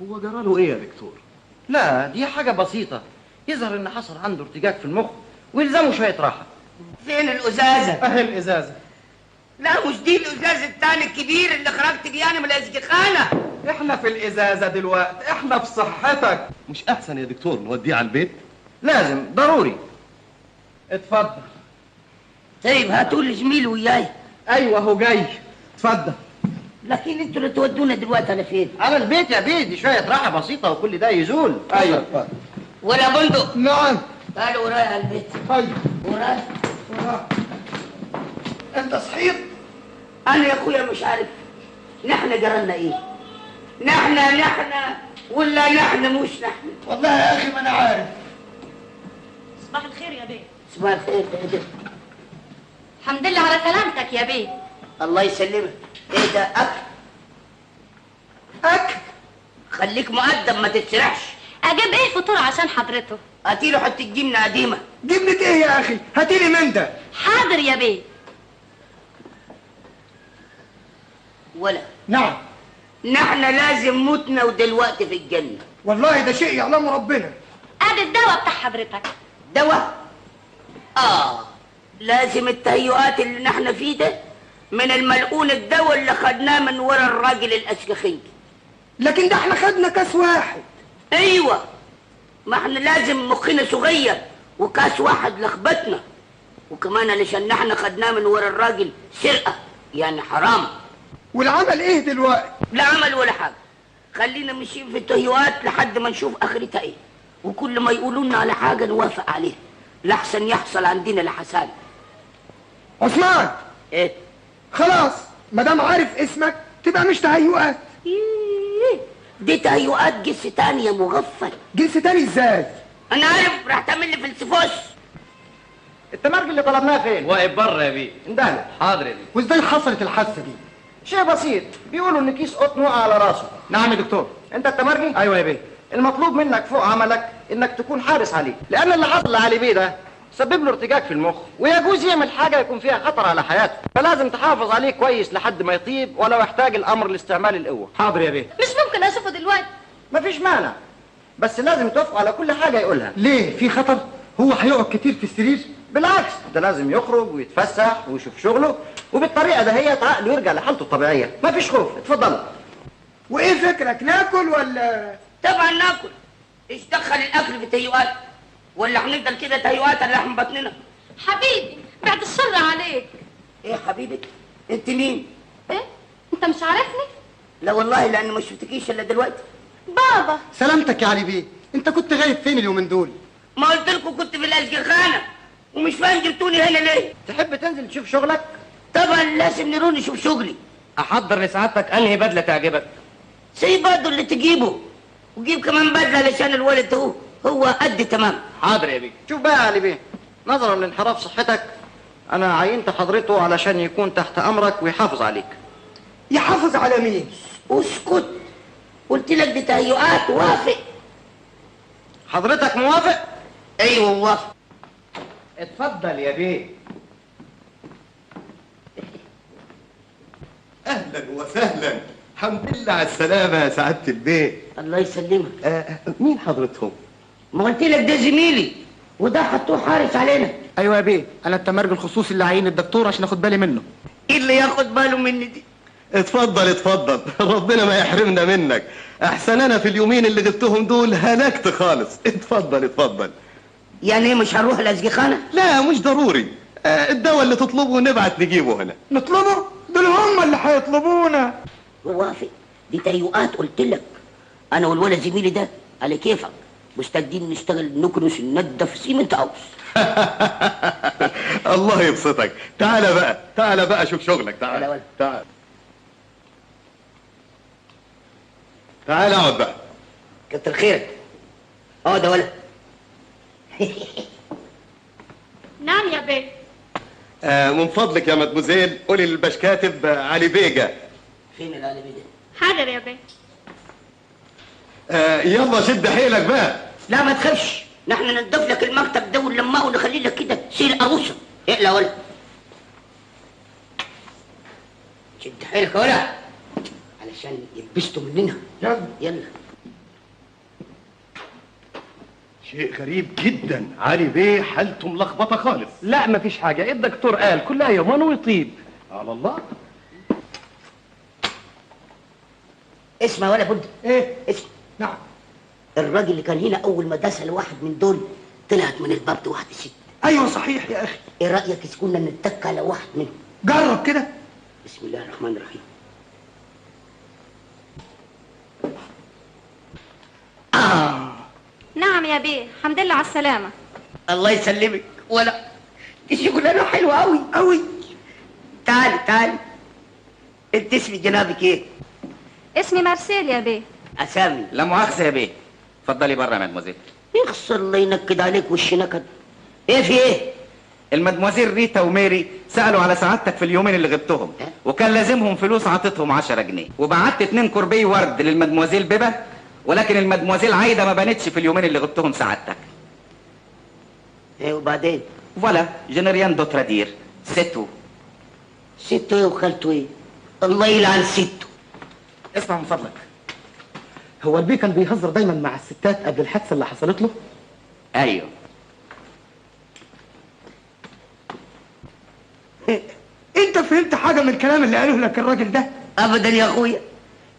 هو جراله ايه يا دكتور؟ لا دي حاجة بسيطة، يظهر ان حصل عنده ارتجاج في المخ ويلزمه شوية راحة. فين الأزازة؟ اهي الإزازة. لا مش دي الإزازة التاني الكبير اللي خرجت بيه أنا من الأسجخانة. احنا في الإزازة دلوقتي، احنا في صحتك. مش أحسن يا دكتور نوديه على البيت؟ لازم ضروري. اتفضل. طيب هاتوا لي زميلي وياي. ايوه هو جاي، اتفضل. لكن انتوا اللي تودونا دلوقتي على فين؟ على البيت يا بيه، دي شوية راحة بسيطة وكل ده يزول. ايوه اتفضل. ولا بندق. نعم. تعالوا ورايا على البيت. طيب ورايا ورايا. انت صحيت؟ انا يا اخويا مش عارف نحن جرالنا ايه؟ نحن ولا نحن مش نحن؟ والله يا اخي ما انا عارف. صباح الخير يا بيه. صباح الخير يا بيه. الحمد لله على سلامتك يا بيه. الله يسلمك. ايه ده؟ اكل؟ اكل؟ خليك مؤدب ما تتسرحش. اجيب ايه فطور عشان حضرته؟ هاتيله حتة جبنه قديمة. جبنه ايه يا اخي؟ هاتيلي من ده. حاضر يا بيه. ولا نعم. نحن لازم موتنا ودلوقتي في الجنة. والله ده شيء يعلمه ربنا. ادي الدواء بتاع حضرتك. دواء؟ لازم التهيؤات اللي نحن فيه ده من الملعون الدواء اللي خدناه من ورا الراجل الأسكخنجي. لكن ده احنا خدنا كاس واحد. ايوه، ما احنا لازم مخنا صغير وكاس واحد لخبطنا، وكمان علشان نحن خدناه من ورا الراجل سرقه يعني حرام. والعمل ايه دلوقتي؟ لا عمل ولا حاجة، خلينا ماشيين في التهيؤات لحد ما نشوف اخرتها ايه، وكل ما يقولوا لنا على حاجة نوافق عليها لحسن يحصل عندنا لحسان. عثمان. ايه؟ خلاص ما دام عارف اسمك تبقى مش تهيؤات. إيه دي تهيؤات جنس تاني يا مغفل. جنس تاني ازاي؟ انا عارف راح تعمل لي فلسفوس. التمرجي اللي طلبناه فين؟ واقف بره يا بيه. اندهله. حاضر يا بيه. وازاي حصلت الحادثة دي؟ شيء بسيط، بيقولوا ان كيس قطن وقع على راسه. نعم يا دكتور. انت التمرجي؟ ايوه يا بيه. المطلوب منك فوق عملك انك تكون حارس عليه، لان اللي حصل لعلي بيه ده سبب له ارتجاج في المخ، ويجوز يعمل حاجة يكون فيها خطر على حياته، فلازم تحافظ عليه كويس لحد ما يطيب، ولو احتاج الامر لاستعمال القوة. حاضر يا بيه. مش ممكن اشوفه دلوقتي. مفيش مانع، بس لازم توافقوا على كل حاجة يقولها. ليه؟ في خطر؟ هو هيقعد كتير في السرير؟ بالعكس، ده لازم يخرج ويتفسح ويشوف شغله، وبالطريقه دهيت عقله يرجع لحالته الطبيعية، مفيش خوف. اتفضلوا. وايه فكرك، ناكل ولا؟ طبعا ناكل. ايش دخل الاكل في تهيؤات؟ ولا هنفضل كده تهيؤات على لحم بطننا؟ حبيبي بعد الشر عليك. ايه حبيبك؟ انت مين؟ ايه؟ انت مش عارفني؟ لا والله، لان ما شفتكيش الا دلوقتي. بابا. سلامتك يا علي بيه، انت كنت غايب فين اليومين دول؟ ما قلت لكم كنت في الأسجخانة ومش فاهم جبتوني هنا ليه؟ تحب تنزل تشوف شغلك؟ طبعا لازم نروح نشوف شغلي. احضر لسعادتك انهي بدله تعجبك؟ سيب برضه اللي تجيبه، وجيب كمان بدله علشان الولد هو قد تمام. حاضر يا بيه. شوف بقى يا علي بيه، نظرا لانحراف صحتك انا عينت حضرته علشان يكون تحت امرك ويحافظ عليك. يحافظ على مين؟ اسكت، قلت لك دي تهيؤات. وافق. حضرتك موافق؟ ايوه موافق. اتفضل يا بيه. اهلا وسهلا، الحمد لله على السلامة يا سعادة البيه. الله يسلمك. مين حضرتهم؟ ما قلت لك ده زميلي، وده حطوه حارس علينا. ايوه يا بيه، انا التمرجي الخصوصي اللي عين الدكتور عشان اخد بالي منه. ايه اللي ياخد باله مني دي؟ اتفضل اتفضل، ربنا ما يحرمنا منك. احسن انا في اليومين اللي غبتهم دول هلكت خالص. اتفضل اتفضل. يعني ايه مش هنروح الأسجخانة؟ لا مش ضروري، الدواء اللي تطلبه نبعت نجيبه هنا. نطلبه؟ دول هم اللي هيطلبونا. وافق، دي تهيؤات قلت لك. انا والولد زميلي ده على كيفك، مستعدين نشتغل نكنس ننضف زي ما انت عاوز. الله يبسطك. تعالى بقى، تعالى بقى شوف شغلك. تعالى تعالى تعالى اقعد بقى. كتر خيرك. اقعد يا ولد. نعم يا بيه. من فضلك يا مدموزيل قولي للبشكاتب علي بيجا. فين العلي بيه ده؟ حاضر يا بيه. يلا شد حيلك بقى. لا ما تخافش، نحن ننضف لك المكتب ده ونلمعه ونخلي لك كده سيل عروسه. اقلع ولا شد حيلك ولا علشان يلبستوا مننا. يلا يلا. شيء غريب جدا، علي بيه حالته ملخبطة خالص. لا مفيش حاجة، الدكتور قال كلها يومين ويطيب. على الله. اسمع ولا بد. ايه؟ اسمع. نعم. الراجل اللي كان هنا اول ما دخل واحد من دول طلعت من الباب دي واحدة ست. ايوه صحيح يا اخي. ايه رايك اذا كنا نتك على واحد منهم؟ جرب كده. بسم الله الرحمن الرحيم. نعم يا بيه، الحمد لله على السلامة. الله يسلمك. ولا دي شغلانة حلوة قوي قوي. تعالي تعالي، انت اسم جنابك ايه؟ اسمي مارسيل يا بيه. اسامي. لا مؤاخذة يا بيه، اتفضلي بره يا مدموزيل. يخسر الله ينكد عليك وش نكد. ايه في ايه؟ المدموزيل ريتا وميري سألوا على سعادتك في اليومين اللي غبتهم، وكان لازمهم فلوس، عطيتهم 10 جنيه، وبعت 2 corbeille ورد للمدموزيل بيبه، ولكن المدموزيل عايدة ما بانتش في اليومين اللي غبتهم سعادتك. ايه وبعدين؟ voilà، je n'ai rien d'autre à dire، c'est tout. c'est tout ايه وخالته ايه؟ الله يلعن c'est tout. اسمع من فضلك، هو البيه كان بيهزر دايما مع الستات قبل الحادثة اللي حصلت له؟ ايوه. انت فهمت حاجة من الكلام اللي قاله لك الراجل ده؟ ابدا يا اخويا،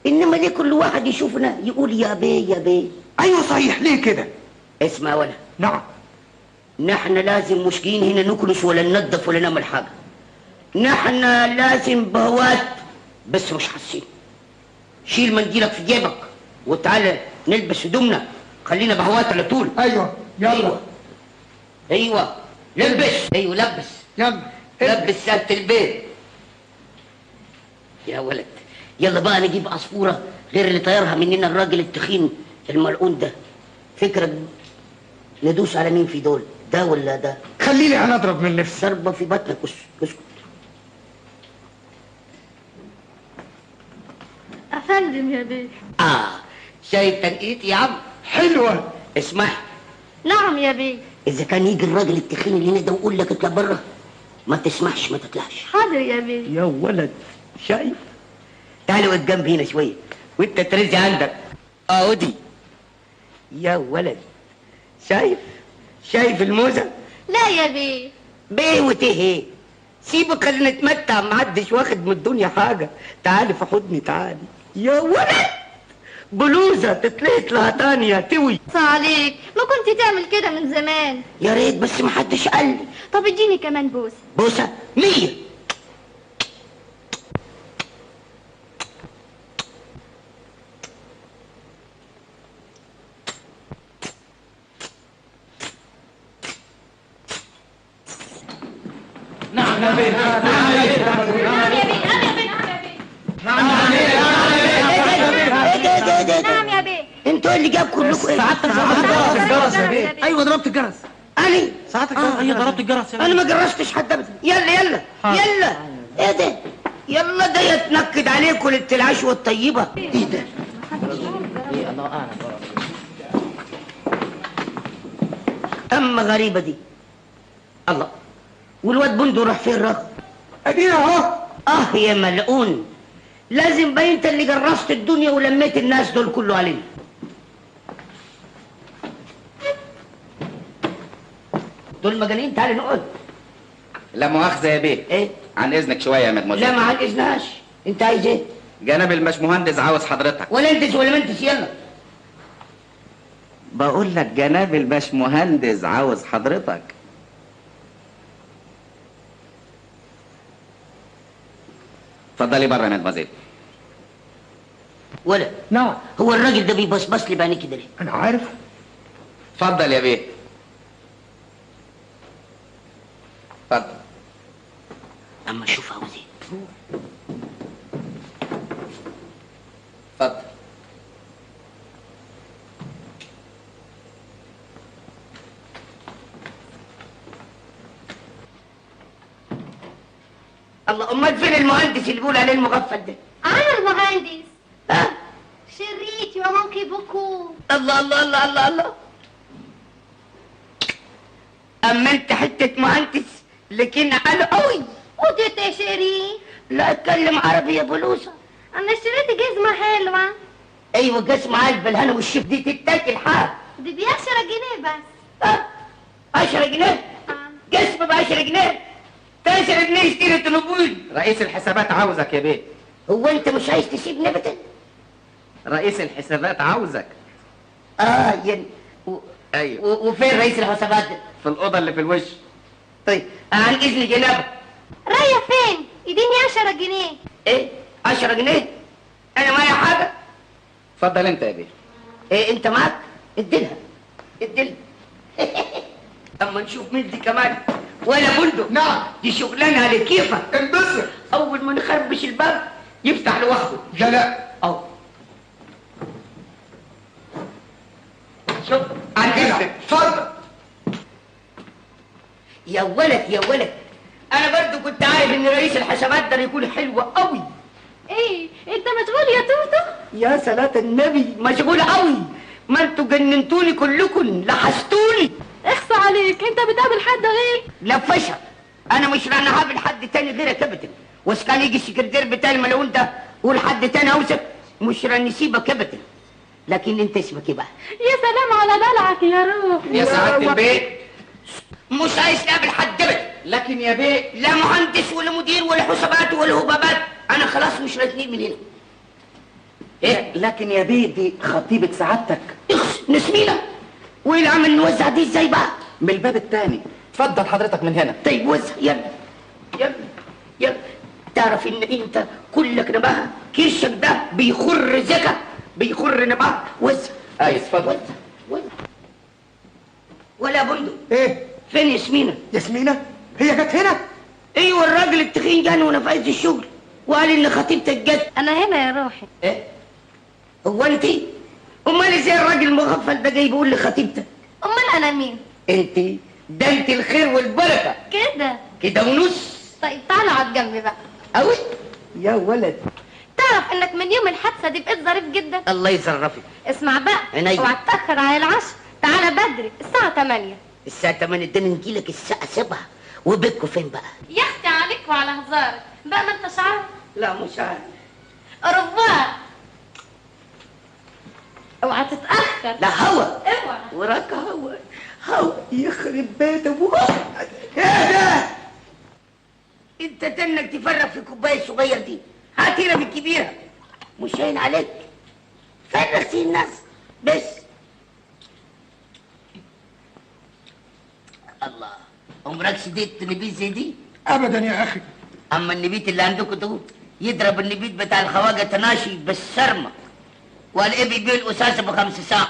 انما ليه كل واحد يشوفنا يقول يا بيه يا بيه؟ ايوه صحيح، ليه كده؟ اسمع ولا. نعم. نحن لازم مش جايين هنا نكنس ولا ننظف ولا نعمل حاجة. نحن لازم بهوات بس مش حاسين. شيل منديلك في جيبك وتعالى نلبس هدومنا، خلينا بهوات على طول. ايوه يلا. ايوه ايوه لبس. ايوه لبس. يلا لبس سالة البيت يا ولد. يلا بقى نجيب عصفوره غير اللي طيرها مننا الراجل التخين الملعون ده. فكرك ندوس على مين في دول، ده ولا ده؟ خليني انا اضرب من نفسي. ضربه في بطنك. اسكت. افندم يا بيه. شايف تنقيتي يا عم؟ حلوة. اسمعي. نعم يا بيه. اذا كان يجي الراجل التخين اللي هنا ده ويقول لك اطلع بره، ما تسمحش ما تطلعش. حاضر يا بيه. يا ولد شايف؟ تعالي وقف جنبي هنا شوية وانت ترزي عندك. اقعدي يا ولد. شايف؟ شايف الموزه؟ لا يا بيه. بيه وته سيبك خلينا نتمتع، محدش واخد من الدنيا حاجة. تعالي في حضني، تعالي يا ولد. بلوزة تتلهت لها تانية توي. عليك، ما كنت تعمل كده من زمان. يا ريت بس محدش قال لي. طب اديني كمان بوسه. بوسه؟ 100. نعم يا بيه. نعم يا بيه. نعم يا بيه. نعم يا بيه. نعم يا بيه. انتوا اللي جاب كلكم ايه؟ سعادتك ضربت الجرس يا بيه. ايوه ضربت الجرس. انا سعادتك ايوه ضربت الجرس يا بيه. انا ما جرستش حد ابدا. يلا يلا يلا. ايه ده؟ يلا ده يتنكد عليكم ليلة العشوه الطيبة. ايه ده؟ الله اعلم. اما غريبة دي. الله، والواد بندو راح فين؟ راح ادينا اهو. يا ملعون، لازم باين انت اللي جرست الدنيا ولميت الناس دول كله علينا. دول مجانين. تعالي نقعد. لا مؤاخذة يا بيه. ايه؟ عن اذنك شوية يا مدموزيل. لا ما عن اذنهاش. انت عايز ايه؟ جناب الباشمهندس عاوز حضرتك. ولا انتس ولا منتس. يلا. بقول لك جناب الباشمهندس عاوز حضرتك. اتفضلي بره يا مدموزيل. ولا. نعم. هو الراجل ده بيبصبص لي بعينيه كده ليه؟ انا عارف. اتفضل يا بيه. اتفضل. اما اشوف عاوز ايه. اتفضل. الله، امال فين المهندس اللي بيقول عليه المغفل ده؟ انا المهندس. ها؟ شرير. tu m'as manqué beaucoup. الله الله الله الله الله. اما انت حتة مهندس لكن عالي قوي. Où tu étais chéri؟ لا اتكلم عربي يا بلوزة. انا اشتريت جزمه حلوة. ايوه جزمه عالي بالهنا والشف دي تتاكل حاف. دي ب 10 جنيه بس. 10 جنيه؟ جزمه ب 10 جنيه؟ 9 جنيه اشتري طلبون. رئيس الحسابات عاوزك يا بيه. هو انت مش عايز تسيبني ابدا؟ رئيس الحسابات عاوزك. يعني ايوه. وفين رئيس الحسابات ده؟ في الاوضة اللي في الوش. طيب عن اذن جنابك. رايح فين؟ اديني 10 جنيه. ايه؟ 10 جنيه؟ انا معايا حاجة؟ اتفضل انت يا بيه. ايه انت معاك؟ اديلها اديلها. اما نشوف مين دي كمان. ولا بندق. نعم. دي شغلانة على كيفك. انبسط. اول ما نخربش الباب يفتح لوحده. لا لا. اهو. شوف عن اذنك. اتفضل. يا ولد يا ولد، انا برضو كنت عارف ان رئيس الحسابات ده يكون حلو قوي. ايه انت مشغول يا توتو؟ يا صلاة النبي مشغول قوي، ما انتوا جننتوني كلكم، لحستوني. اخصى عليك، انت بتقابل حد غير؟ لا فشل، انا مش رانا هقابل حد تاني غيرك ابدا. وإذا كان يجي السكرتير بتاع الملعون ده قول حد تاني اوسك، مش راني سيبك ابدا. لكن انت اسمك ايه بقى؟ يا سلام على دلعك يا روح. يا سعادة البيت مش عايز تقابل حد ابدا. لكن يا بيه لا مهندس ولا مدير ولا حسابات ولا هبابات، انا خلاص مش راكنين من هنا. ايه؟ لكن يا بيه دي خطيبة سعادتك. اخس نسمينا. وايه العمل نوزع دي ازاي بقى؟ من الباب التاني. اتفضل حضرتك من هنا. طيب وزع يلا يلا يلا. تعرف ان انت كلك نباهة، كرشك ده بيخر زكا، بيخر نباهة. وزع. ايوه اتفضل. وزع. ولا بندق. ايه؟ فين ياسمينة؟ ياسمينة؟ هي جت هنا؟ ايوه الراجل التخين جاني وانا في عز الشغل وقال ان خطيبتك جت. انا هنا يا روحي. ايه؟ هو انت؟ امال ازاي الراجل المغفل ده جاي بيقول لخطيبتك؟ امال انا مين؟ انت ده انت الخير والبركة. كده كده ونص. طيب تعالى اقعد جنبي بقى. قوي يا ولد. تعرف انك من يوم الحادثة دي بقيت ظريف جدا. الله يظرفك. اسمع بقى، اوعى تتاخر على العشاء، تعالى بدري الساعة 8. الساعة 8؟ ده انا نجيلك الساعة 7. وبيتكوا فين بقى؟ يا اختي عليك وعلى هزارك بقى، ما انتش عارف؟ لا مش عارف. au revoir. اوعى تتاخر. لا هوا. اوعى وراك هوا. هوا يخرب بيت ابوك. ايه ده؟ انت تنك تفرغ في الكوباية الصغير دي، هات هنا في الكبيرة. مش هين عليك؟ فرغ في الناس بس. الله، عمرك شديت نبيت زي دي؟ ابدا يا اخي. اما النبيت اللي عندكم ده يضرب النبيت بتاع الخواجه تناشي بالسرمه. وقال ايه بيبيع القصاصه ب5 ساعة.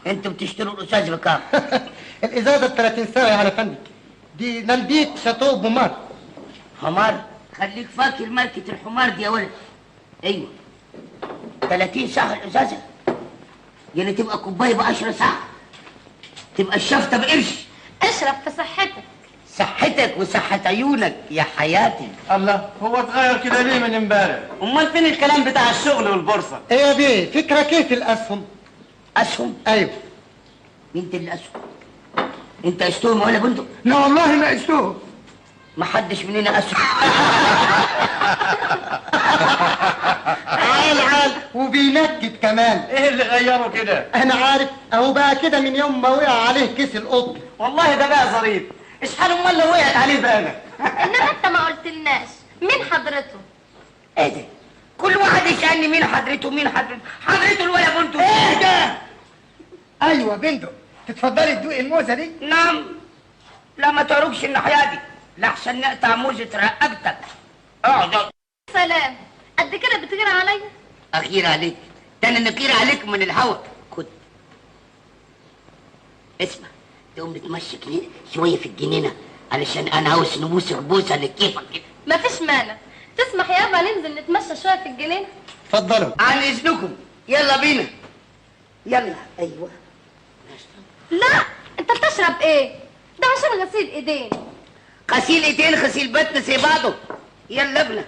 انتوا بتشتروا القصاص بكام؟ الازازه ب 30 ساعة يا فندم. دي نبيت شاتو بومار. حمار؟ خليك فاكر ماركة الحمار دي يا ولد. ايوه 30 ساعة الازازه، يعني تبقى كوباية ب 10 ساعة، تبقى الشفطه بقرش. اشرب في صحتك. صحتك وصحة عيونك يا حياتي. الله، هو اتغير كده ليه من امبارح؟ امال فين الكلام بتاع الشغل والبورصة؟ ايه يا بيه، فكرة كيف الاسهم؟ اسهم؟ ايوه. مين اللي اسهم؟ انت قشتهم ولا بندق؟ لا والله ما قشتهم. ما حدش مننا اسهم. عال عال وبينكد كمان. ايه اللي غيره كده؟ انا عارف، اهو بقى كده من يوم ما وقع عليه كيس القطن. والله ده بقى ظريف. اشحال امال لو وقعت عليه بقى انا. انما انت ما قلتلناش مين حضرته؟ ايه ده؟ كل واحد يسالني مين حضرته مين حضرته؟ حضرته الولا بندق. ايه ده؟ ايوه بندق، تتفضلي تدوقي الموزه دي؟ نعم. لا ما تعرفش الناحية دي، لحسن نقطع موزة رقبتك. اقعد. سلام، قد كده بتغير عليا؟ اغير عليك؟ ده انا نغير عليك من الهوا. خد اسمع، تقوم نتمشى شوية في الجنينة علشان انا عاوز نبوسك بوسه لكيفك كده. مفيش مانع، تسمح يابا ننزل نتمشى شوية في الجنينة؟ اتفضلوا. عن اذنكم، يلا بينا. يلا. ايوه. لا انت بتشرب ايه؟ ده عشان غسيل ايدين. غسيل ايدين غسيل بطن زي بعضه. يلا ابنا.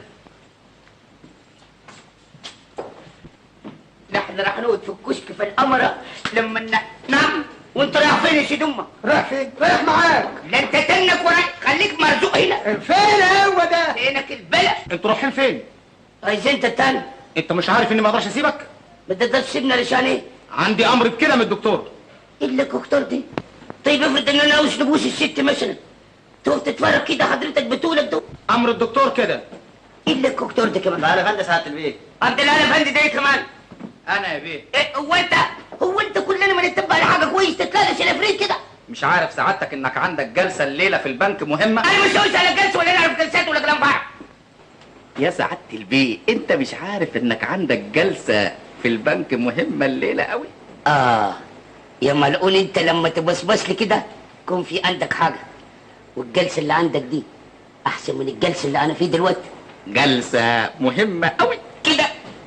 نحن راح نقعد في الكشك في القمره لما نعم. وانت رايح فين يا سيد امك؟ رايح فين؟ رايح معاك. لا انت تنك ورايح، خليك مرزوق هنا. فين هو ده؟ فينك البلد. انتوا رايحين فين؟ عايز انت التاني. انت مش عارف اني ما اقدرش اسيبك؟ ما تقدرش تسيبنا لشان ايه؟ عندي امر بكده من الدكتور. ايه اللي الدكتور دي؟ طيب افرض ان انا عاوز نبوس الست مثلا، تقف تتفرج كده حضرتك بتقولك ده؟ امر الدكتور كده. ايه اللي الدكتور ده كمان؟ تعالى يا فندم سعادة البيه. عبد الله يا فندم ده ايه كمان؟ انا يا بيه. إيه هو انت؟ هو انت كلنا ما نتبع لحاجة كويس تتلالش الافريق كده؟ مش عارف سعادتك انك عندك جلسه الليلة في البنك مهمة؟ انا مش عاوز على جلسه ولا نعرف جلسات ولا كلام فارغ. يا سعادة البيه انت مش عارف انك عندك جلسه في البنك مهمة الليلة قوي؟ يا ملعون انت لما تبصبص لي كده يكون في عندك حاجة، والجلسه اللي عندك دي احسن من الجلسة اللي انا فيه دلوقتي. جلسه مهمة قوي كده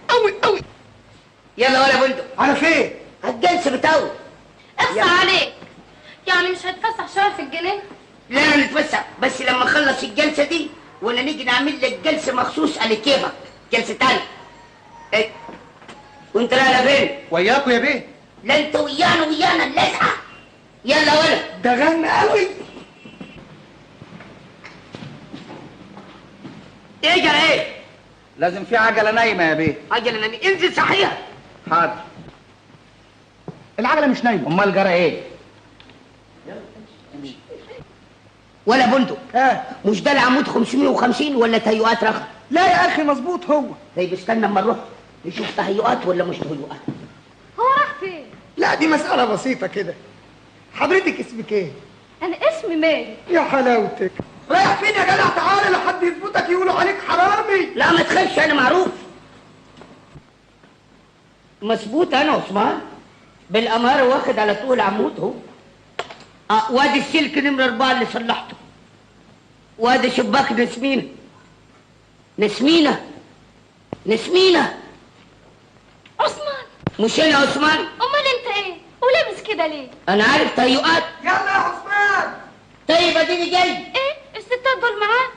قوي قوي. يلا ولا بندق. على فين؟ الجلسة بتاعه. اقصى عليك، يعني مش هتفسح شوية في الجنينة؟ لا انا نتفسح بس لما اخلص الجلسة دي، ولا نيجي نعمل لك جلسه مخصوص على كيفك، جلسه تانية. ايه وانت رايح فين؟ وياكوا يا بيه. لا انت ويانا ويانا اللزعه. يلا ولا ده غنى قوي. ايه جرى ايه؟ لازم في عجله نايمة يا بيه. عجله نايمة؟ انزل صحيها. حاضر. العجلة مش نايمة. امال جرى ايه؟ يلا ولا بندق. مش ده العمود 550 ولا تهيؤات رخم؟ لا يا اخي مظبوط هو. طيب استنى اما نروح نشوف تهيؤات ولا مش تهيؤات. هو راح فين؟ لا دي مسألة بسيطة كده. حضرتك اسمك ايه؟ أنا اسمي مالي. يا حلاوتك. رايح فين يا جدع؟ تعالى لحد يثبتك يقولوا عليك حرامي. لا ما تخافش أنا معروف. مظبوط أنا عثمان بالأمارة، واخد على طول عمود اهو. وادي السلك نمرة 4 اللي صلحته. وادي شباك نسمينة. نسمينة نسمينة. عثمان. مش أنا عثمان؟ أمال أنت إيه؟ ولابس كده ليه؟ أنا عارف تهيؤات. يلا يا عثمان. طيب أديني جاي. إيه؟ الستات دول معاك؟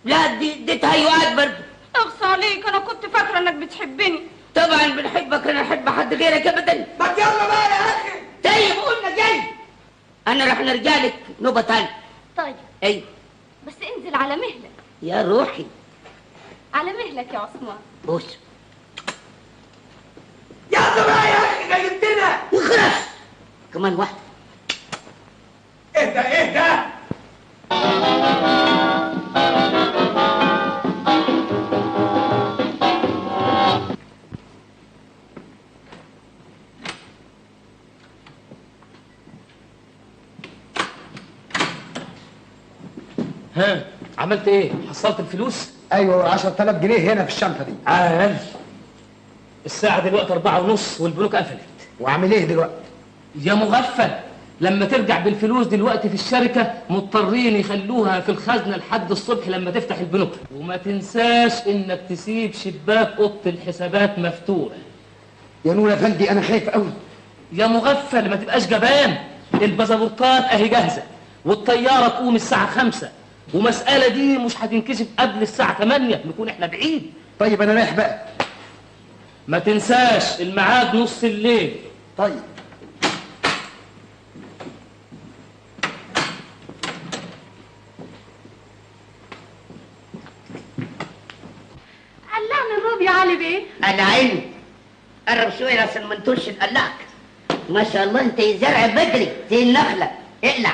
لا دي تهيؤات برضه. أغصى عليك، أنا كنت فاكرة إنك بتحبني. طبعا بنحبك، أنا أحب حد غيرك أبدا. ما يلا بقى يا أخي. طيب قلنا جاي. أنا راح نرجع لك نوبة تانية. طيب. أيوه. بس انزل على مهلك. يا روحي. على مهلك يا عثمان. بص. يلا بقى يا اخي جايبتنا. اخرس كمان واحدة. اهدى اهدى. ها عملت ايه؟ حصلت الفلوس؟ ايوه 10000 جنيه هنا في الشنطة دي. عال. الساعة دلوقتي 4:30 والبنوك قفلت. وعامل ايه دلوقتي؟ يا مغفل، لما ترجع بالفلوس دلوقتي في الشركة مضطرين يخلوها في الخزنة لحد الصبح لما تفتح البنوك، وما تنساش انك تسيب شباك أوضة الحسابات مفتوح. يا نور يا فندي أنا خايف قوي. يا مغفل ما تبقاش جبان، الباسبورتات أهي جاهزة، والطيارة تقوم الساعة 5، ومسألة دي مش هتنكشف قبل الساعة 8، نكون احنا بعيد. طيب أنا رايح بقى. ما تنساش الميعاد نص الليل. طيب. قلعني الروب يا علي بيه. انا عيني. قرب شوية عشان ما نطولش نقلعك. ما شاء الله انت زرع بدري زي النخلة. اقلع.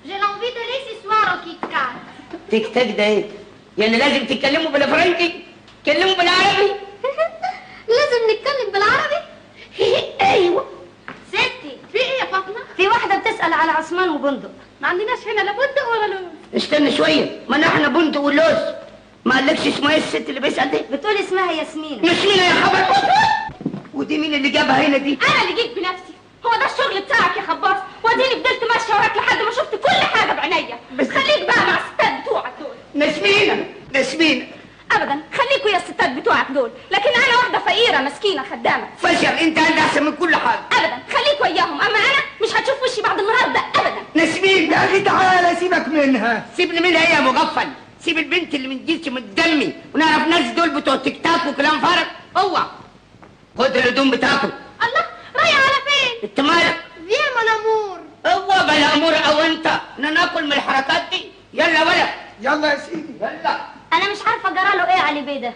J'ai l'envie d'aller ce soir au Kit Kat. تيك تاك ده ايه؟ يعني لازم تتكلموا بالفرنكي؟ تكلموا بالعربي؟ لازم نتكلم بالعربي؟ ايوه. ستي في ايه يا فاطمة؟ في واحدة بتسأل على عثمان وبندق. ما عندناش هنا لا بندق ولا لوز. استنى شوية، ما نحن بندق ولوز. ما قالكش اسمها ايه الست اللي بيسأل دي؟ بتقول اسمها ياسمينة. ياسمينة يا خبر. ودي مين اللي جابها هنا دي؟ أنا اللي جيت بنفسي. هو ده الشغل بتاعك يا خباص، واديني فضلت ماشية وراك لحد ما شفت كل حاجة بعينيا. بس خليك بقى مع الستات بتوعك دول. نسمينة نسمينة. ابدا خليكوا يا الستات بتوعك دول، لكن انا واحدة فقيرة مسكينه خدامه. فشل انت عندك احسن من كل حاجة. ابدا خليكوا اياهم، اما انا مش هتشوف وشي بعد النهارده ابدا. نسمين يا اخي تعالى سيبك منها. سيبني منها ايه يا مغفل؟ سيب البنت اللي من جنسي من دمي، ونعرف ناس دول بتوع تيك تاك وكلام فارغ. اوعى. خد الهدوم بتاعكم. الله، رايح على فين؟ انت مالك؟ viens mon amour. هو بلا امور او انت ناكل من الحركات دي. يلا ولا يلا يا سيدي يلا. انا مش عارفه جرى له ايه علي بيه ده.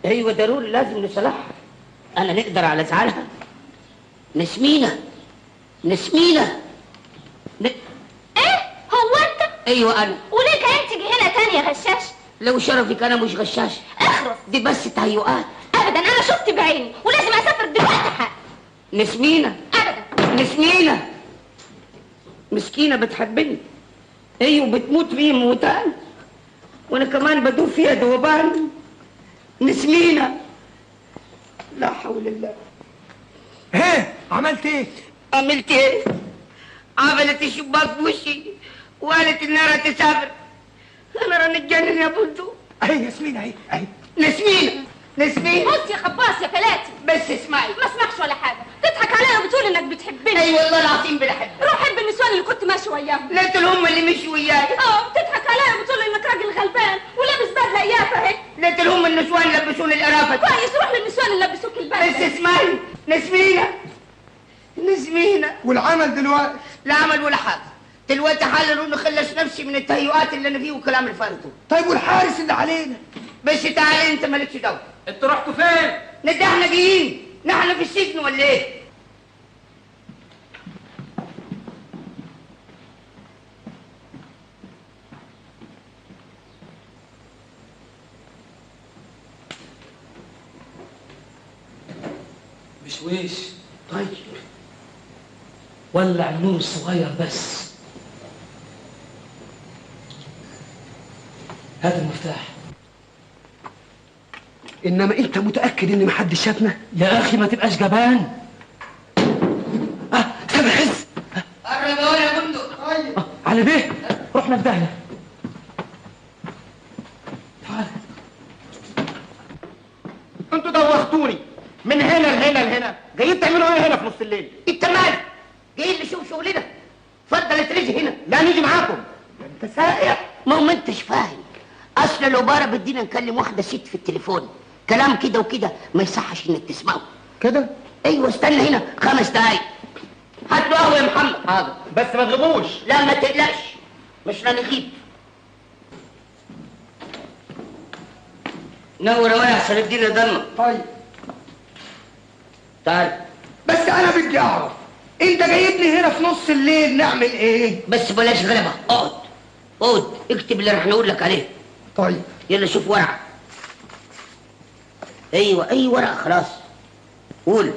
ايوه ضروري لازم نصلحها. انا نقدر على زعلها. نسمينه نسمينه ايه هو انت؟ ايوه انا. وليه كان تيجي هنا تاني يا غشاش؟ لو شرفك انا مش غشاش. اخرس. دي بس تهيؤات. ابدا انا شفت بعيني ولازم اسافر دلوقتي حق. نسمينه. ابدا. نسمينه مسكينه بتحبني. ايوه بتموت فيه موتان، وانا كمان بدوب فيها دوبان. نسمينه لا حول الله. ايه عملت ايه؟ عملت ايه؟ عملت الشباك في وشي وقالت انها تسافر. انا راني اتجنن يا بنتو. اهي ياسمين اهي اهي. نسمينه نسمينه. بص يا خباص يا فلاتي. بس اسمعي. ما اسمعش ولا حاجة، تضحك عليا وبتقول انك بتحبني. اي والله العظيم بحبك. روح حب النسوان اللي كنت ماشي وياهم. لا دول هم اللي مشوا وياي. بتضحك عليا وبتقول انك راجل غلبان ولابس بدله قيافه اهي. لا دول هم النسوان لبسوني القرافه. كويس، روح للنسوان اللي لبسوك البدلة. بس اسمعي نسمينه نسمينه. والعمل دلوقتي؟ لا عمل ولا حاجة دلوقتي. حالا نخلص نفسي من التهيؤات اللي انا فيه والكلام الفارغ ده. طيب والحارس اللي علينا؟ بس تعالى انت مالكش دعوه. انتوا رحتوا فين؟ ده احنا جايين، نحن في السجن ولا ايه؟ بشويش. طيب ولع النور الصغير بس. هات المفتاح. انما انت متاكد ان محدش شافنا؟ يا اخي ما تبقاش جبان. سامع حس. قرب اهو يا بندق. طيب على بيه رحنا في داهية. تعال. انتوا دوختوني من هنا لهنا لهنا، جايين تعملوا ايه هنا في نص الليل؟ انت مالك؟ جايين نشوف شغلنا. اتفضل اترجي هنا. لا نيجي معاكم. انت سائع. ما هو ما انتش فاهم. اصل العبارة بدينا نكلم واحدة ست في التليفون، كلام كده وكده ما يصحش انك تسمعه. كده؟ ايوه استنى هنا 5 دقايق. هات له قهوة يا محمد. حاضر بس ما تغيبوش. لا ما تقلقش مش هنغيب. نور يا عشان الدنيا ضلمة. طيب تعال. بس انا بدي اعرف انت جايبني هنا في نص الليل نعمل ايه؟ بس بلاش غلبه، اقعد اقعد اكتب اللي رح نقول لك عليه. طيب يلا شوف ورقة. ايوه اي ورقة خلاص. قول.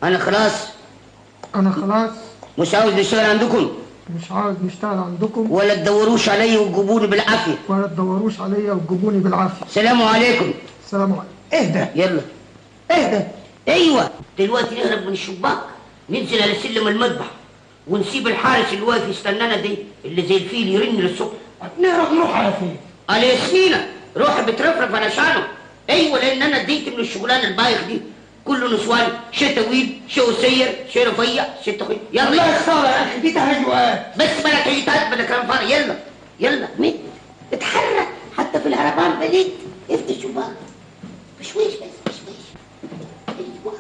انا خلاص. انا خلاص مش عاوز نشتغل عندكم. مش عاوز نشتغل عندكم. ولا تدوروش عليا وتجيبوني بالعافية. ولا تدوروش عليا وتجيبوني بالعافية. سلام عليكم. سلام عليكم. اهدى. يلا اهدى. ايوه دلوقتي نهرب من الشباك، ننزل على سلم المذبح ونسيب الحارس اللي واقف يستنانا دي اللي زي الفيل يرن للصبح. نهرب نروح على فين؟ على ياسمينة، روحي بترفرف علشانه. ايوه لان انا اديت من الشغلانة البايخ دي، كله نسوان، شيء طويل، شيء قصير، شيء رفيع، شيء تخين. يلا والله خسارة يا اخي دي تهيؤات. بس بلا تهيؤات بلا كلام فارغ. يلا يلا مد اتحرك حتى في الهربان بليد. افتح الشباك بشويش بس بشويش. ايوه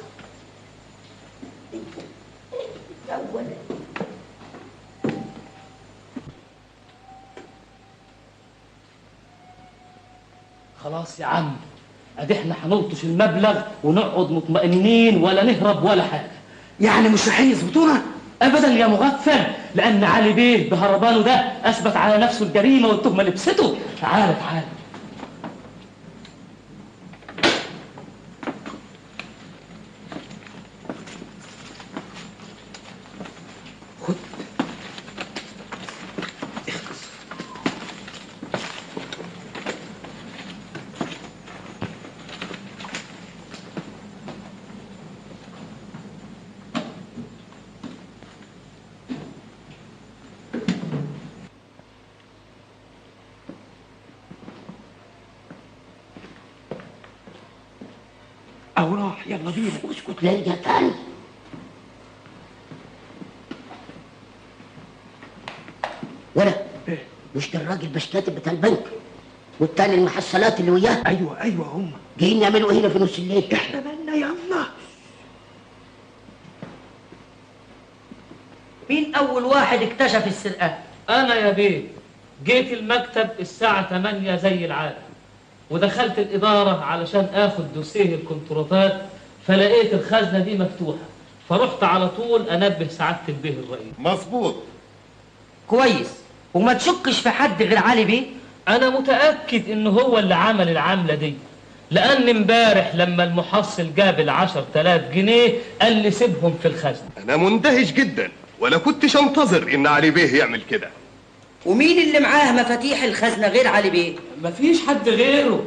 ايوه اول. خلاص يا عم ادي احنا هنلطش المبلغ ونقعد مطمئنين ولا نهرب ولا حاجة. يعني مش رايحين يظبطونا؟ ابدا يا مغفل، لان علي بيه بهربانه ده اثبت على نفسه الجريمة والتهمه لبسته. تعالى تعالى. خد اخلص. أو راح. يلا بينا. اسكت لا يرجع تاني. ولا مش ده الراجل بشكاتب بتاع البنك؟ والتاني المحصلات اللي وياه. ايوه ايوه هم جايين يعملوا هنا في نص الليل. احنا مالنا؟ يلا. مين اول واحد اكتشف السرقة؟ انا يا بيه. جيت المكتب الساعة 8 زي العادة، ودخلت الادارة علشان اخد دوسيه الكونتراتات، فلقيت الخزنة دي مفتوحة، فرحت على طول انبه سعادة البيه الرئيس. مظبوط. كويس. وما تشكش في حد غير علي بيه؟ انا متاكد ان هو اللي عمل العملة دي، لان امبارح لما المحصل جاب 10,000 جنيه قال لي سيبهم في الخزنة. انا مندهش جدا، ولا كنتش انتظر ان علي بيه يعمل كده. ومين اللي معاه مفاتيح الخزنة غير علي بيه؟ مفيش حد غيره.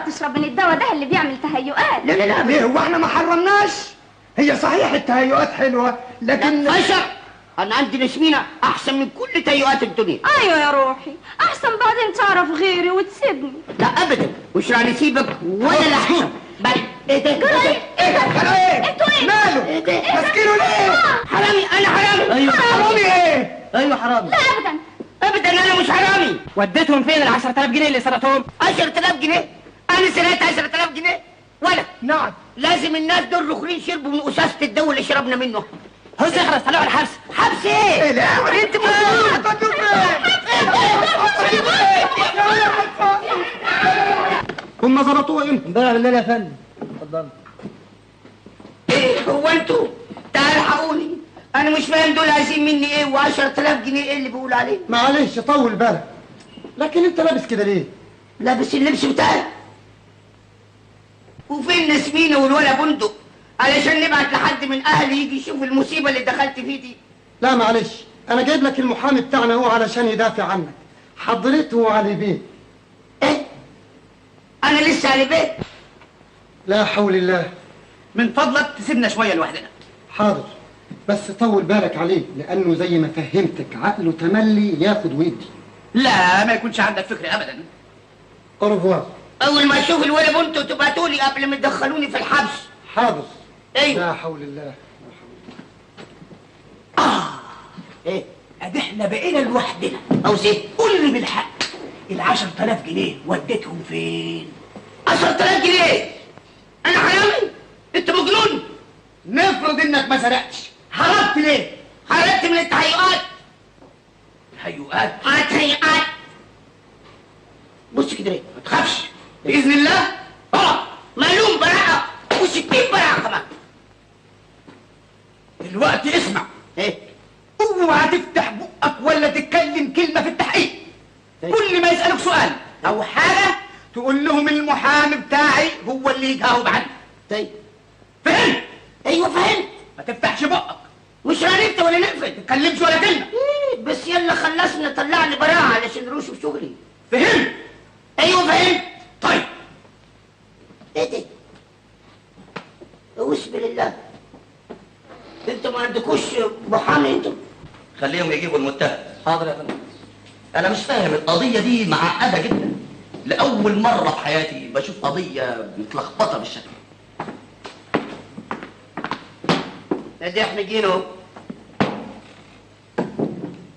تشرب من الدواء ده اللي بيعمل تهيؤات. لا لا لا ليه؟ هو احنا ما حرمناش؟ هي صحيح التهيؤات حلوة، لكن فشر. انا عندي نسمينه احسن من كل تهيؤات الدنيا. ايوه يا روحي، احسن بعدين تعرف غيري وتسيبني. لا ابدا، مش راح نسيبك ولا لحظة. بل ايه ده؟ ايه ده؟ ايه؟ انتوا ايه؟ ماله؟ ماسكينه ليه؟ حرامي. انا حرامي؟ ايوه حرامي. ايه؟ ايوه حرامي. لا ابدا ابدا، انا مش حرامي. وديتهم فين ال 10,000 جنيه اللي سرقتهم؟ 10,000 جنيه؟ انا سرقت 10,000 جنيه؟ ولا نعم. لازم الناس دول رخرين شربوا من قساسة الدواء اللي شربنا منه. هوس اخلص، طلعوا الحبس. حبس ايه؟ لا انت مجنون. هم ظبطوها امتى؟ امبارح بالليل يا فندم. اتفضل. ايه هو انتوا؟ تعالوا الحقوني، انا مش فاهم دول عايزين مني ايه، و10000 جنيه ايه اللي بيقولوا عليه؟ معلش طول بالك، لكن انت لابس كده ليه؟ لابس اللبس بتاعي. وفين نسمينه والولا بندق علشان نبعت لحد من اهلي يجي يشوف المصيبة اللي دخلت فيه دي؟ لا معلش، انا جايب لك المحامي بتاعنا هو علشان يدافع عنك. حضرته علي بيه. ايه؟ انا لسه علي بيه؟ لا حول الله. من فضلك تسيبنا شوية لوحدنا. حاضر، بس طول بالك عليه، لانه زي ما فهمتك عقله تملي ياخد ويدي. لا ما يكونش عندك فكرة ابدا. au revoir. اول ما اشوف الولا بنتو تبعتولي قبل ما تدخلوني في الحبس. حاضر. ايوه. لا حول الله، لا حول الله. ايه؟ ادي احنا بقينا لوحدنا. عاوز ايه؟ قول لي بالحق، ال 10,000 جنيه وديتهم فين؟ 10,000 جنيه؟ انا حرامي؟ انت مجنون؟ نفرض انك ما سرقتش، هربت ليه؟ هربت من التهيؤات. تهيؤات؟ تهيؤات. بص كده ليه؟ ما تخافش باذن الله. معلوم براءة و60 براءة كمان. دلوقتي اسمع. ايه؟ اوعى تفتح بقك ولا تتكلم كلمة في التحقيق. كل ما يسألك سؤال أو حاجة تقول لهم المحامي بتاعي هو اللي يجاوب عنه. طيب. فهمت؟ ايوه فهمت. ما تفتحش بقك. مش هنفتح ولا نقفل. ما تتكلمش ولا كلمة. إيه بس يلا خلصنا، طلعني براءة علشان نروح في شغلي. فهمت؟ ايوه فهمت. طيب. ايه ده؟ اعوذ بالله. انتوا ما عندكوش محامي انتوا؟ خليهم يجيبوا المتهم. حاضر يا فندم. انا مش فاهم القضية دي معقدة جدا، لاول مرة في حياتي بشوف قضية متلخبطه بالشكل ده. احنا جينا اهو.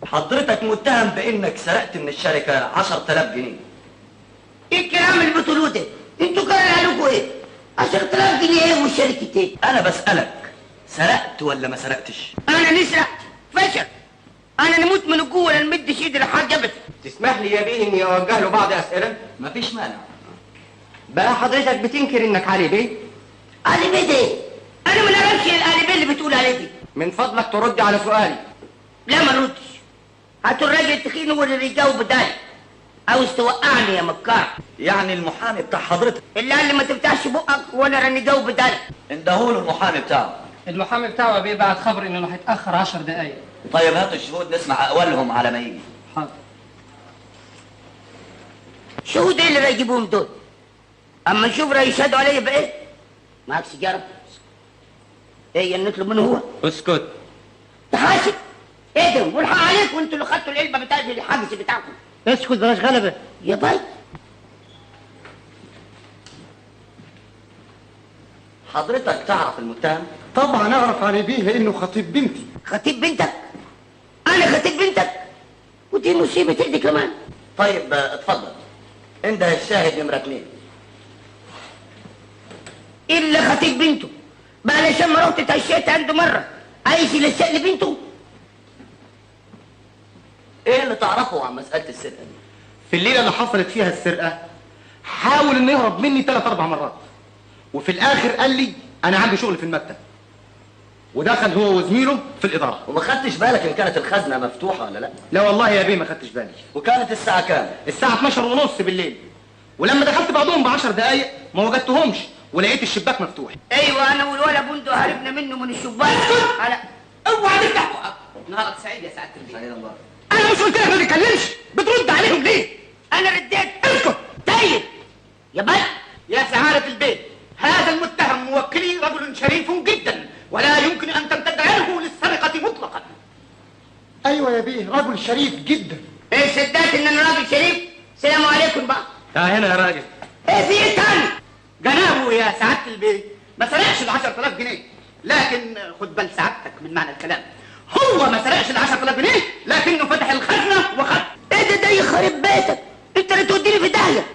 حضرتك متهم بانك سرقت من الشركة 10,000 جنيه. ايه الكلام اللي بتقولوه ده؟ انتوا كان عليكوا ايه؟ 10,000 جنيه ايه وشركه ايه؟ انا بسالك سرقت ولا ما سرقتش؟ انا نسرق؟ فشل. انا نموت من الجوع ولا نمدش ايدي لحاجة ابدا. تسمح لي يا بيه اني اوجه له بعض اسئلة؟ مفيش مانع. بقى حضرتك بتنكر انك علي بيه؟ علي بيه ده؟ انا ما نعرفش العلي بيه اللي بتقول عليه دي. من فضلك تردي على سؤالي. لا ما نردش. هاتوا الراجل التخين هو اللي يجاوب بدالي. عاوز توقعني يا مكار؟ يعني المحامي بتاع حضرتك اللي قال لي ما تفتحش بقك وانا راني جاوب بدالك. اندهوله المحامي بتاعه. المحامي بتاعه بيبعت خبر انه هيتاخر 10 دقايق. طيب هاتوا الشهود نسمع اقوالهم على ما يجي. حاضر. شهود ايه اللي رايجيبوهم دول؟ اما نشوف راح يشهدوا عليا بايه؟ معاك سيجارة؟ ايه نطلب منه هو؟ اسكت. تحاسب. ايه ده؟ والحق عليكم، انتوا اللي خدتوا العلبة بتاعت الحجز بتاعكم. اسكت بلاش غلبه. يا باي. حضرتك تعرف المتهم؟ طبعا اعرف علي بيه لانه خطيب بنتي. خطيب بنتك؟ انا خطيب بنتك؟ ودي مصيبة ايدي كمان. طيب اتفضل، انده الشاهد نمره 2. الا خطيب بنته بقى، علشان ما رحت اتعشيت عنده مرة عايز يلصق لي بنته. ايه اللي تعرفه عن مسالة السرقة دي؟ في الليلة اللي حصلت فيها السرقة حاول انه يهرب مني 3 4 مرات، وفي الاخر قال لي انا عندي شغل في المكتب، ودخل هو وزميله في الادارة. وما خدتش بالك ان كانت الخزنة مفتوحة ولا لا؟ لا والله يا بيه ما خدتش بالي. وكانت الساعة كام؟ الساعة 12:30 بالليل، ولما دخلت بعضهم ب10 دقايق ما وجدتهمش، ولقيت الشباك مفتوح. ايوه انا والولا بندق هربنا منه من الشباك. اسكت! على اوعى تفتح بقك. نهارك سعيد يا سعادة البيه. سعيد الله. انا مش قلت لك ما تتكلمش؟ بترد عليهم ليه؟ انا رديت. اسكت. طيب يا بل. يا سعادة البيه، هذا المتهم موكلي رجل شريف جدا، ولا يمكن ان تمتد عنه للسرقه مطلقا. ايوه يا بيه، رجل شريف جدا. ايه صدقت ان انا راجل شريف؟ سلام عليكم بقى. تعال هنا يا راجل. ايه في ايه تاني؟ جنابه يا سعادة البيه ما سرقش ال 10000 جنيه، لكن خد بال سعادتك من معنى الكلام. هو ما سرقش ال 10000 جنيه، لكنه فتح الخزنة وخد. ايه ده؟ ده يخرب بيتك، انت اللي توديني في داهية.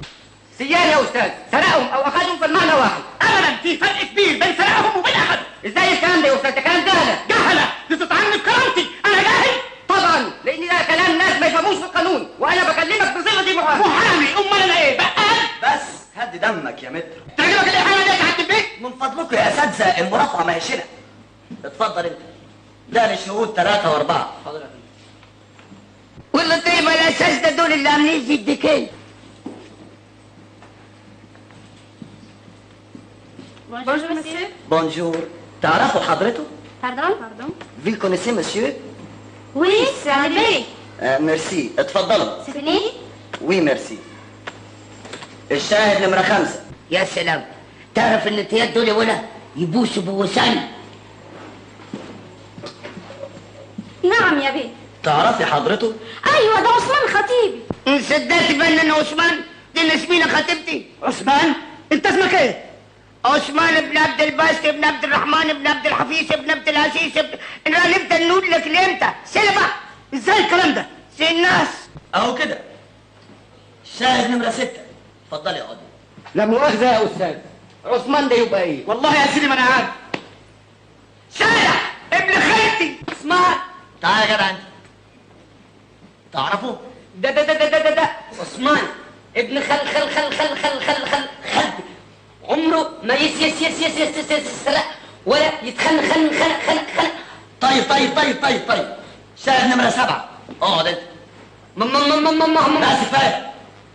سيان يا استاذ، سرقهم او اخذهم فالمعنى واحد. ابدا، في فرق كبير بين سرقهم وبين اخذهم. ازاي الكلام ده يا استاذ؟ ده كلام جهله. جهله؟ دي تطعني في كرامتي، انا جاهل؟ طبعا، لان ده كلام ناس ما يفهموش في القانون، وانا بكلمك بصيغة محامي. محامي؟ امال انا ايه؟ بقال؟ بس هدي دمك يا متر. تعجبك الاهانة دي يا سعادة البيه؟ من فضلكم يا اساتذة المرافعه ما هي شلة. اتفضل انت. ده للشهود 3 و4. حاضر يا فندم. والله طيب الاساس ده دول اللي عاملين زي الدكان. Bonjour monsieur. Bonjour. تعرفوا حضرته؟ Pardon? Pardon. Vous connaissez monsieur? Oui, c'est Ali Bey. Merci. اتفضلوا. C'est fini? Oui, merci. الشاهد نمرة 5. يا سلام، تعرف ان التيات دول ولا يبوسوا بوسان. نعم يا بيه. تعرفي حضرته؟ ايوه ده عثمان خطيبي. صدقت بان انا عثمان؟ دي نسمينة خطيبتي. عثمان؟ انت اسمك ايه؟ عثمان بن عبد الباسط بن عبد الرحمن بن عبد الحفيظ بن عبد العزيز بن... نبدا نقول لك لامتى؟ سيبه. ازاي الكلام ده؟ سي الناس اهو كده. شاهد نمرة 6. اتفضلي يا قاضي. لا مؤاخذة يا استاذ، عثمان ده يبقى ايه؟ والله يا سيدي ما انا عارف. صالح ابن خالتي. عثمان. تعالى يا جدع انت. تعرفه؟ ده ده ده ده ده ده عثمان ابن خل خل خل خل خل خل خل خالتي، عمره ما يس يس يس يس يس يس سرق ولا يتخن خن خن خن خن. طيب طيب طيب طيب طيب. شاهد نمرة 7. اقعد انت. ما ما ما ما ما ما بس كفاية.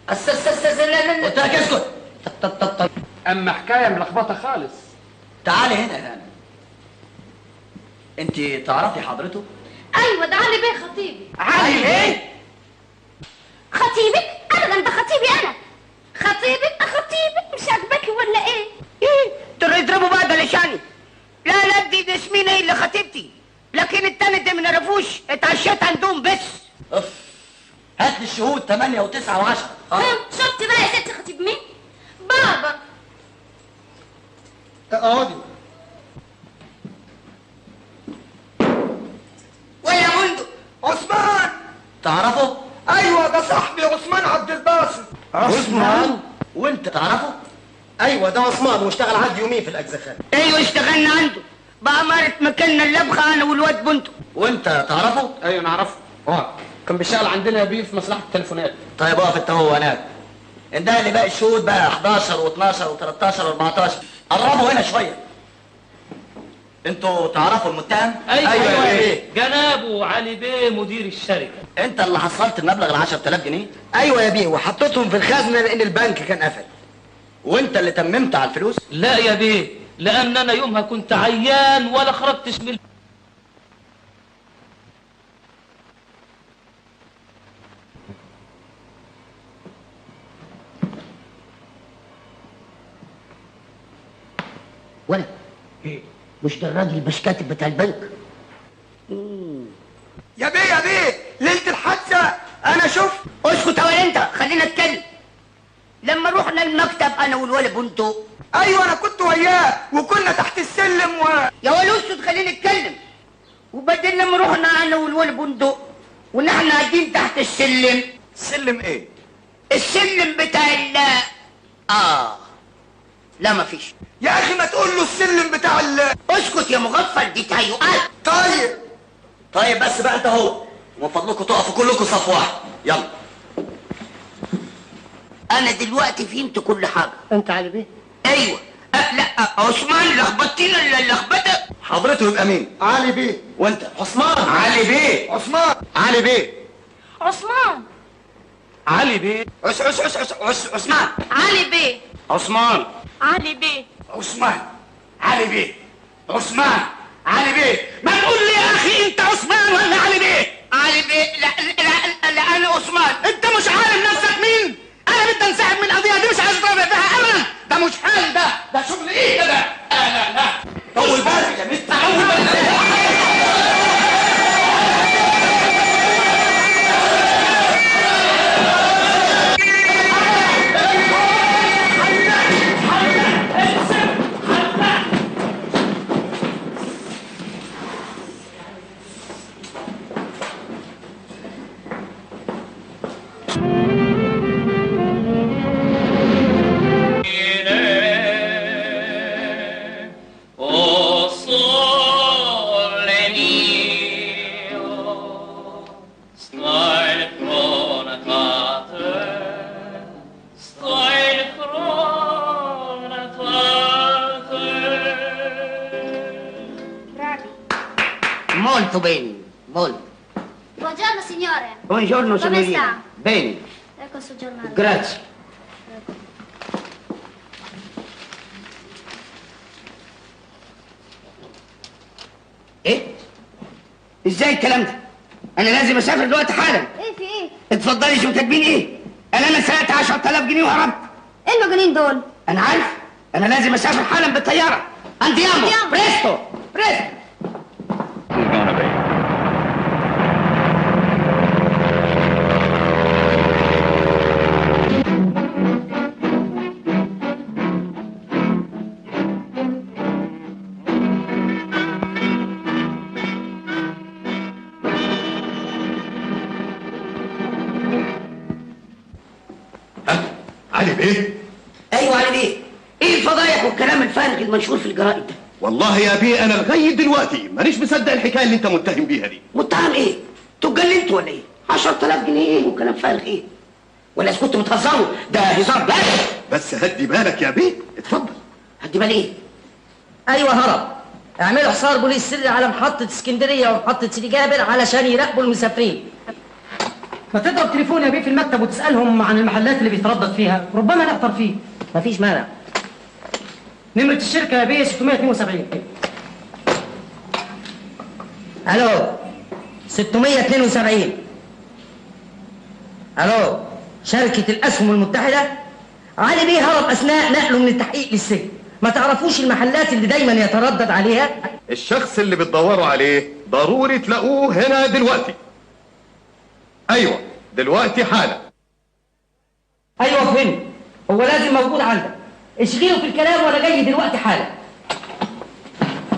أس أس أس أس لا لا لا. قلت لك اسكت. طب طب طب. اما حكاية ملخبطة خالص. تعالي هنا يا هنا. انت تعرفي حضرته؟ ايوه ده علي بيه خطيبي. علي بيه؟ خطيبك؟ ابدا ده خطيبي انا. خطيبك؟ خطيبك مش عاجباكي ولا ايه؟ ايه؟ دول يضربوا بعض علشاني. لا لا دي نسمينة هي اللي خطيبتي، لكن التاني ده ما نعرفوش، اتعشيت عندهم بس. اوف. هات لي الشهود 8 و9 و10. شفت بقى يا ستي خطيب مين؟ بابا. اقعدي. ويا منذ. عثمان. تعرفه؟ ايوه ده صاحبي عثمان عبد الباسط. عثمان؟ وانت تعرفه؟ ايوه ده عثمان، واشتغل عندي يومين في الاجزخانه. ايوه اشتغلنا عنده بأمارة مكاننا اللبخه انا والواد بنته. وانت تعرفه؟ ايوه نعرفه. كان بيشتغل عندنا بيه في مصلحة التليفونات. طيب اقف انت هو هناك. انده لي باقي الشهود بقى 11 و12 و13 و14. قربوا هنا شوية. انتوا تعرفوا المتهم؟ ايوه ايوه, أيوة. جنابه علي بيه مدير الشركة. انت اللي حصلت المبلغ ال 10000 جنيه؟ ايوه يا بيه، وحطيتهم في الخزنة لان البنك كان قفل. وانت اللي تممت على الفلوس؟ لا يا بيه، لان انا يومها كنت عيان ولا خرجتش من ولا إيه؟ مش ده الراجل البشكاتب بتاع البنك؟ يا بيه يا بيه، ليلة الحادثة انا شفت. اسكت يا انت، خلينا اتكلم. لما رحنا المكتب انا والولد بندق. ايوه انا كنت وياه وكنا تحت السلم و يا ولد اسكت خلينا نتكلم. وبعدين لما رحنا انا والولد بندق ونحن قاعدين تحت السلم. سلم ايه؟ السلم بتاع ال لا مفيش. يا اخي ما تقول له السلم بتاع ال اسكت يا مغفل، دي تهيؤات. طيب طيب بس بقى انت اهو، ومن فضلكم تقفوا كلكم صف واحد. يلا. انا دلوقتي فهمت كل حاجة. انت علي بيه؟ ايوه. لا عثمان، لخبطتينا اللخبطة. حضرته يبقى مين؟ علي بيه. وانت؟ عثمان. علي بيه. عثمان. علي بيه. عثمان. علي بيه. عس عس عس عس عس عثمان. علي بيه. عثمان. علي بيه. عثمان. علي بيه. عثمان. علي بيه. ما تقول لي يا اخي انت عثمان ولا علي بيه؟ علي بيه. لا لا لا انا عثمان. انت مش عارف نفسك مين؟ انا بدي انسحب من القضية دي، مش عايز اترافع فيها ابدا. ده مش حال، ده شغل ايه ده؟ لا لا لا، طول بالك يا مستر، طول بالك. Molto bene, molto. Buongiorno signore. Buongiorno signorina. Come sta? Bene. Ecco il suo giornale. Grazie. Ecco. ايه؟ ازاي الكلام ده؟ انا لازم اسافر دلوقتي حالا. ايه في ايه؟ اتفضلي، شو كاتبين ايه؟ انا سرقت 10000 جنيه وهربت. ايه المجانين دول؟ انا عارف، انا لازم اسافر حالا بالطيارة. Andiamo, presto, presto. علي بيه؟ ايوه علي بيه. ايه الفضايح والكلام الفارغ المنشور في الجرائد ده؟ والله يا بيه انا لغاية دلوقتي مانيش مصدق الحكاية اللي انت متهم بيها دي. متهم ايه؟ انتوا اتجننتوا ولا ايه؟ 10000 جنيه ايه وكلام فارغ ايه؟ ولا اذا كنتوا بتهزروا؟ ده هزار بس. بس هدي بالك يا بيه، اتفضل. هدي بالي ايه؟ ايوه هرب. اعملوا حصار بوليس سري على محطة اسكندرية ومحطه سيدي جابر علشان يراقبوا المسافرين. ما تضرب تليفون يا بيه في المكتب وتسألهم عن المحلات اللي بيتردد فيها، ربما نعثر فيه. مفيش مانع. نمرة الشركة يا بيه 672. الو 672. الو شركة الأسهم المتحدة. علي بيه هرب أثناء نقله من التحقيق للسجن. ما تعرفوش المحلات اللي دايما يتردد عليها؟ الشخص اللي بتدوروا عليه ضروري تلاقوه هنا دلوقتي. ايوه دلوقتي حالا. ايوه فهمت، هو لازم موجود عندك. اشغله في الكلام وانا جاي دلوقتي حالا.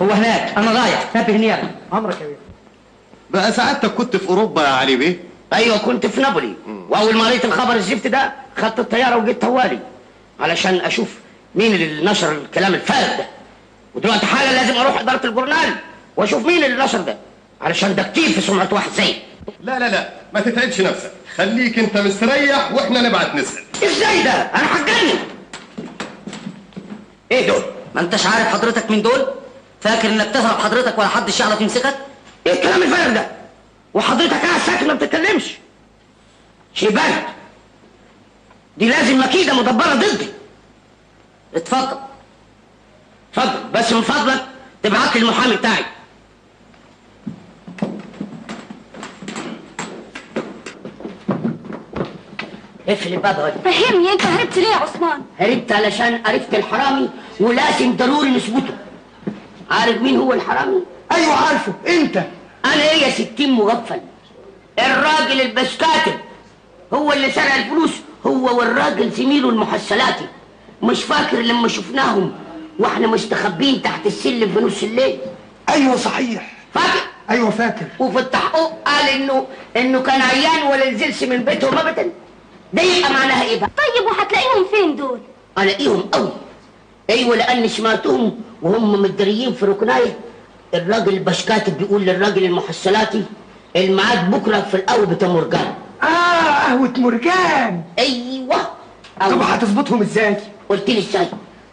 هو هناك، انا رايح. نبه نيابة. امرك يا بيه. بقى سعادتك كنت في اوروبا يا علي بيه؟ ايوه كنت في نابولي، واول ما قريت الخبر الزفت ده خدت الطيارة وجيت طوالي علشان اشوف مين اللي نشر الكلام الفارغ ده. ودلوقتي حالا لازم اروح ادارة الجورنال واشوف مين اللي نشر ده، علشان ده كتير في سمعه واحد زيي. لا لا لا، ما تتعبش نفسك، خليك انت مستريح واحنا نبعت نسأل. ازاي ده؟ انا هتجنن. ايه دول؟ ما انتش عارف حضرتك مين دول؟ فاكر انك تهرب حضرتك ولا حدش يعرف يمسكك؟ ايه الكلام الفارغ ده؟ وحضرتك قاعد ساكت ما بتتكلمش. شيء بارد. دي لازم مكيده مدبره ضدي. اتفضل. اتفضل، بس من فضلك تبعت لي المحامي بتاعي. اقفل الباب اهو. فهمني، انت هربت ليه يا عثمان؟ هربت علشان عرفت الحرامي ولازم ضروري نثبته. عارف مين هو الحرامي؟ ايوه عارفه. انت؟ انا ايه يا ستين مغفل؟ الراجل البسكاتب هو اللي سرق الفلوس، هو والراجل زميله المحصلاتي. مش فاكر لما شفناهم واحنا مستخبين تحت السلم في نص الليل؟ ايوه صحيح. فاكر؟ ايوه فاكر. وفي التحقيق قال انه كان عيان ولا نزلش من بيتهم ابدا. ده يبقى معناها ايه بقى؟ طيب وهتلاقيهم فين دول؟ الاقيهم قوي. ايوه، لان سمعتهم وهم متدريين في ركنايه. الراجل البشكاتب بيقول للراجل المحصلاتي الميعاد بكره في القهوة بتاع مرجان. قهوة مرجان. ايوه. طب هتظبطهم ازاي؟ قلت لي ازاي؟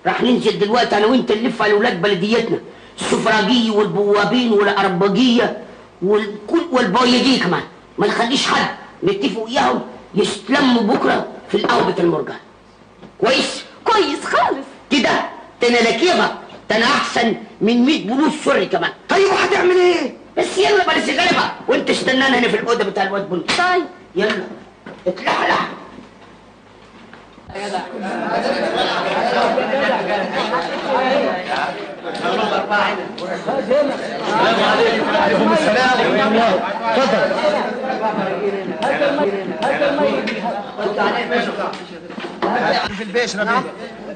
راح ننزل دلوقتي انا وانت نلف على ولاد بلديتنا، السفراجيه والبوابين والاربجيه والكل والبويديه كمان، ما نخليش حد، نتفقوا اياهم يستلموا بكره في القهوة بتاع المرجان. كويس؟ كويس خالص كده. تنالكيبه ده انا احسن من 100 بلوز سوري كمان. طيب وهتعمل ايه؟ بس يلا بلاش غلبه، وانت استنانا هنا في الاوضة بتاع الواد بنت. طيب يلا اتلحلح. عليكم السلام ورحمة الله. اتفضل.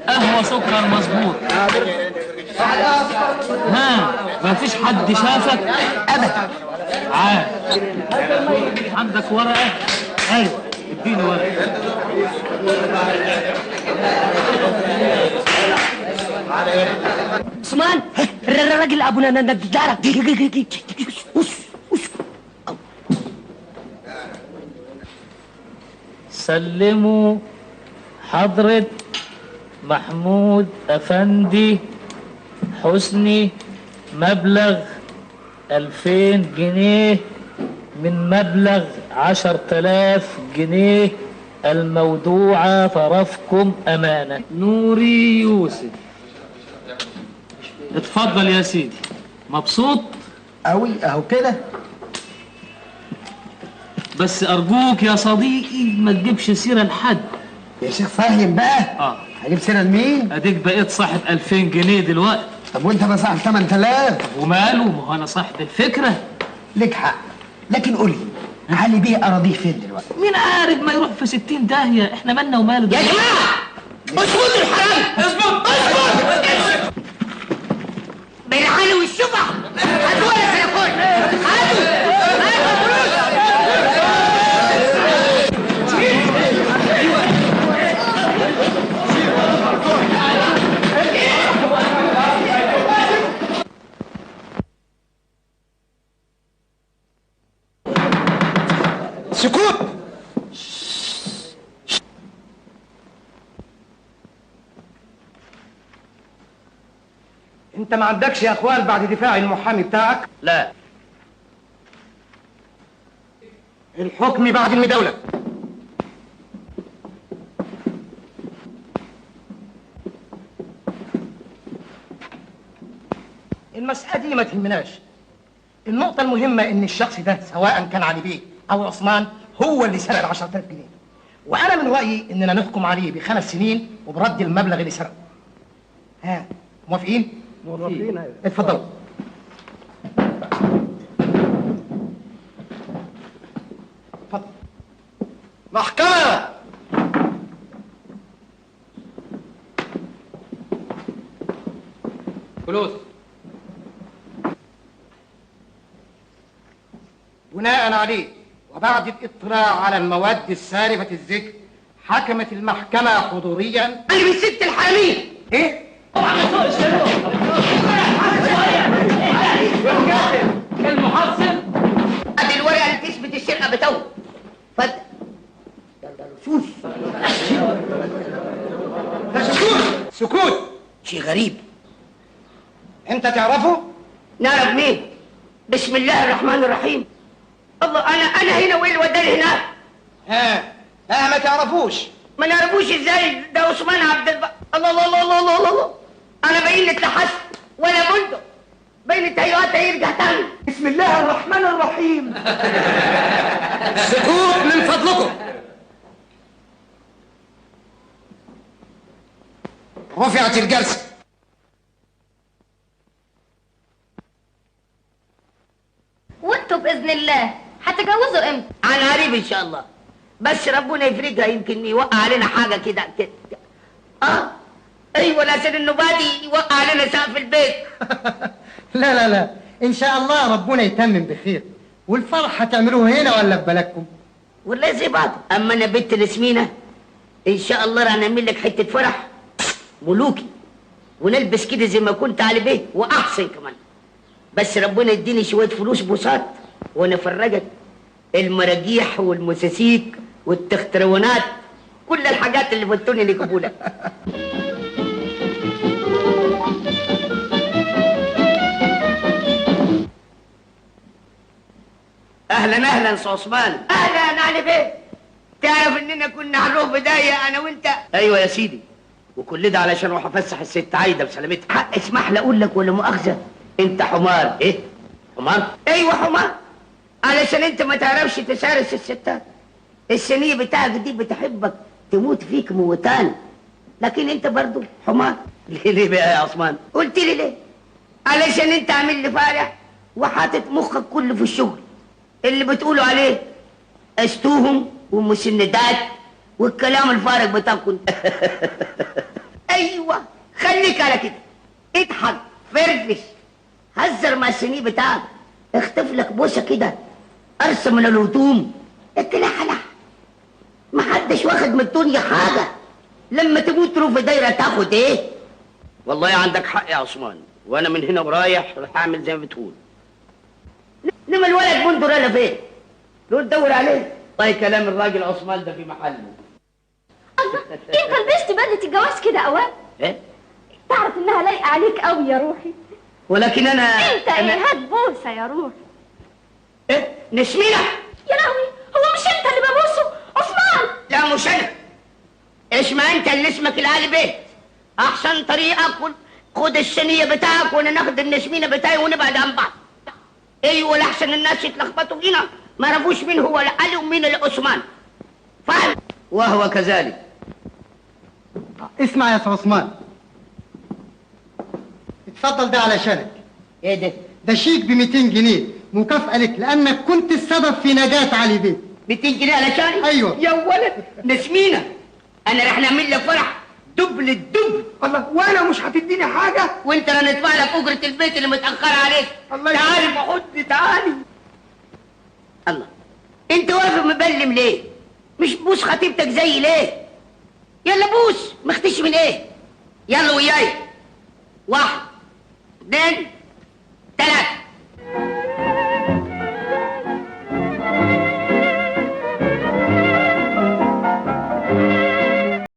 قهوة سكر مظبوط. ها، مفيش حد شافك؟ أبدا. عاد عندك ورقة؟ أيوه اديني ورقة. عثمان، الراجل أبو نجارة. سلموا حضرة محمود أفندي حسني مبلغ 2000 جنيه من مبلغ 10,000 جنيه المودوعة طرفكم أمانة. نوري يوسف. اتفضل يا سيدي. مبسوط؟ أوي. أهو كده. بس أرجوك يا صديقي ما تجيبش سيرة لحد. يا شيخ فاهم بقى. هجيب سيرة لمين؟ أديك بقيت صاحب 2000 جنيه دلوقتي. طب وأنت ما صاحب 8000؟ طب وماله؟ ما هو أنا صاحب الفكرة. لك حق، لكن قول لي علي بيه أراضيه فين دلوقتي؟ مين عارف، ما يروح في 60 داهية، إحنا مالنا وماله. يا جماعة اظبطوا الحرام. اظبط اظبط. بالعلي والشبع. هاتوا يا سيكون. هاتوا هاتوا فلوس. سكوت. انت ما عندكش يا اخوان بعد دفاع المحامي بتاعك؟ لا. الحكم بعد المداولة. المسألة دي ما تهمناش. النقطة المهمة إن الشخص ده سواء كان علي بيه أو عثمان هو اللي سرق 10000 جنيه. وأنا من رأيي إننا نحكم عليه ب5 سنين وبرد المبلغ اللي سرقه. ها، موافقين؟ موافقين. أيوه. اتفضلوا. اتفضل. محكمة. فلوس. بناء عليه وبعد الاطلاع على المواد السالفة الذكر حكمت المحكمة حضوريا. اللي من ست الحرامية. ايه؟ المحصل. ادي الورقة اللي تثبت السرقة بتاعه. اتفضل. يلا لصوص. سكوت سكوت. شيء غريب. انت تعرفه؟ نعرف مين؟ بسم الله الرحمن الرحيم. الله، انا هنا وايه اللي وداني هناك؟ ها لا ما تعرفوش. ما نعرفوش ازاي؟ ده عثمان عبد الله الله الله الله الله الله. انا باين اتلحست ولا بندق، باين التهيؤات هيرجع تاني. بسم الله الرحمن الرحيم. سكوت من فضلكم. رفعت الجلسة. وانتوا باذن الله هتجوزوا امتى؟ عن قريب ان شاء الله، بس ربنا يفرجها، يمكن يوقع علينا حاجة كده كده. ايوه، لازم النبادي يوقع علينا سقف البيت. لا لا لا، ان شاء الله ربنا يتمم بخير. والفرح هتعملوه هنا ولا في بلدكم؟ والله زي بعض. اما انا بنت نسمينه ان شاء الله راح نعمل لك حتة فرح ملوكي، ونلبس كده زي ما كنت علي بيه واحسن كمان. بس ربنا يديني شوية فلوس بساط وانا افرجك المراجيح والمساسيك والتخترونات، كل الحاجات اللي فوتوني لقبولك. اهلا اهلا سي عثمان. اهلا علي بيه. تعرف اننا كنا هنروح بداية انا وانت؟ ايوه يا سيدي، وكل ده علشان اروح افسح الست عايدة بسلامتها. حق اسمح لي اقول لك ولا مؤاخذة، انت حمار. ايه حمار؟ ايوه حمار، علشان انت ما تعرفش تسارس الستات. السنية بتاعك دي بتحبك تموت فيك موتان، لكن انت برضو حمار. ليه بقى يا عثمان؟ قلت لي ليه؟ علشان انت عامل لي فارح وحاطط مخك كله في الشغل اللي بتقولوا عليه استوهم ومسندات والكلام الفارغ بتاعكم. ايوه خليك على كده، اضحك فرفش، هزر مع السنية بتاعك، اخطف لك بوسه كده، ارسم من الهدوم، اتلحلح. محدش واخد من الدنيا حاجة، لما تموت تروح في دايرة تاخد ايه؟ والله عندك حق يا عثمان، وانا من هنا ورايح راح اعمل زي ما بتقول. انما الولد منذر انا فين؟ لو تدور عليه. طيب كلام الراجل عثمان ده في محله. الله، انت لبست بدله الجواز كده اوام؟ ايه؟ تعرف انها لايقة عليك قوي يا روحي. ولكن انا انت ايه؟ هات بوسه يا روحي. ايه؟ نسمينه؟ يا لهوي، هو مش انت اللي ببوسه؟ عثمان. لا مش انا. اسمع انت اللي اسمك العالي بيه، احسن طريقه خد الصينية بتاعك وانا ناخد النسمينه بتاعي ونبعد عن بعض. ايوه، لحسن الناس يتلخبطوا فينا، ما يعرفوش مين هو العلي ومين العثمان. فاهم؟ وهو كذلك. اسمع يا سي عثمان، اتفضل ده علشانك. ايه ده؟ ده شيك ب 200 جنيه مكافأة لك لأنك كنت السبب في نجاة علي بيه. 200 جنيه علشاني؟ ايوه يا ولد نسمينة، أنا رح نعمل لك فرح دبل الدبل. الله، وأنا مش هتديني حاجة؟ وأنت رح ندفع لك أجرة البيت اللي متأخرة عليك. الله، تعالي في حضني، تعالي. الله، أنت واقف مبلم ليه؟ مش بوس خطيبتك زي ليه؟ يلا بوس، مختش من ايه؟ يلا وياي. 1 2 3.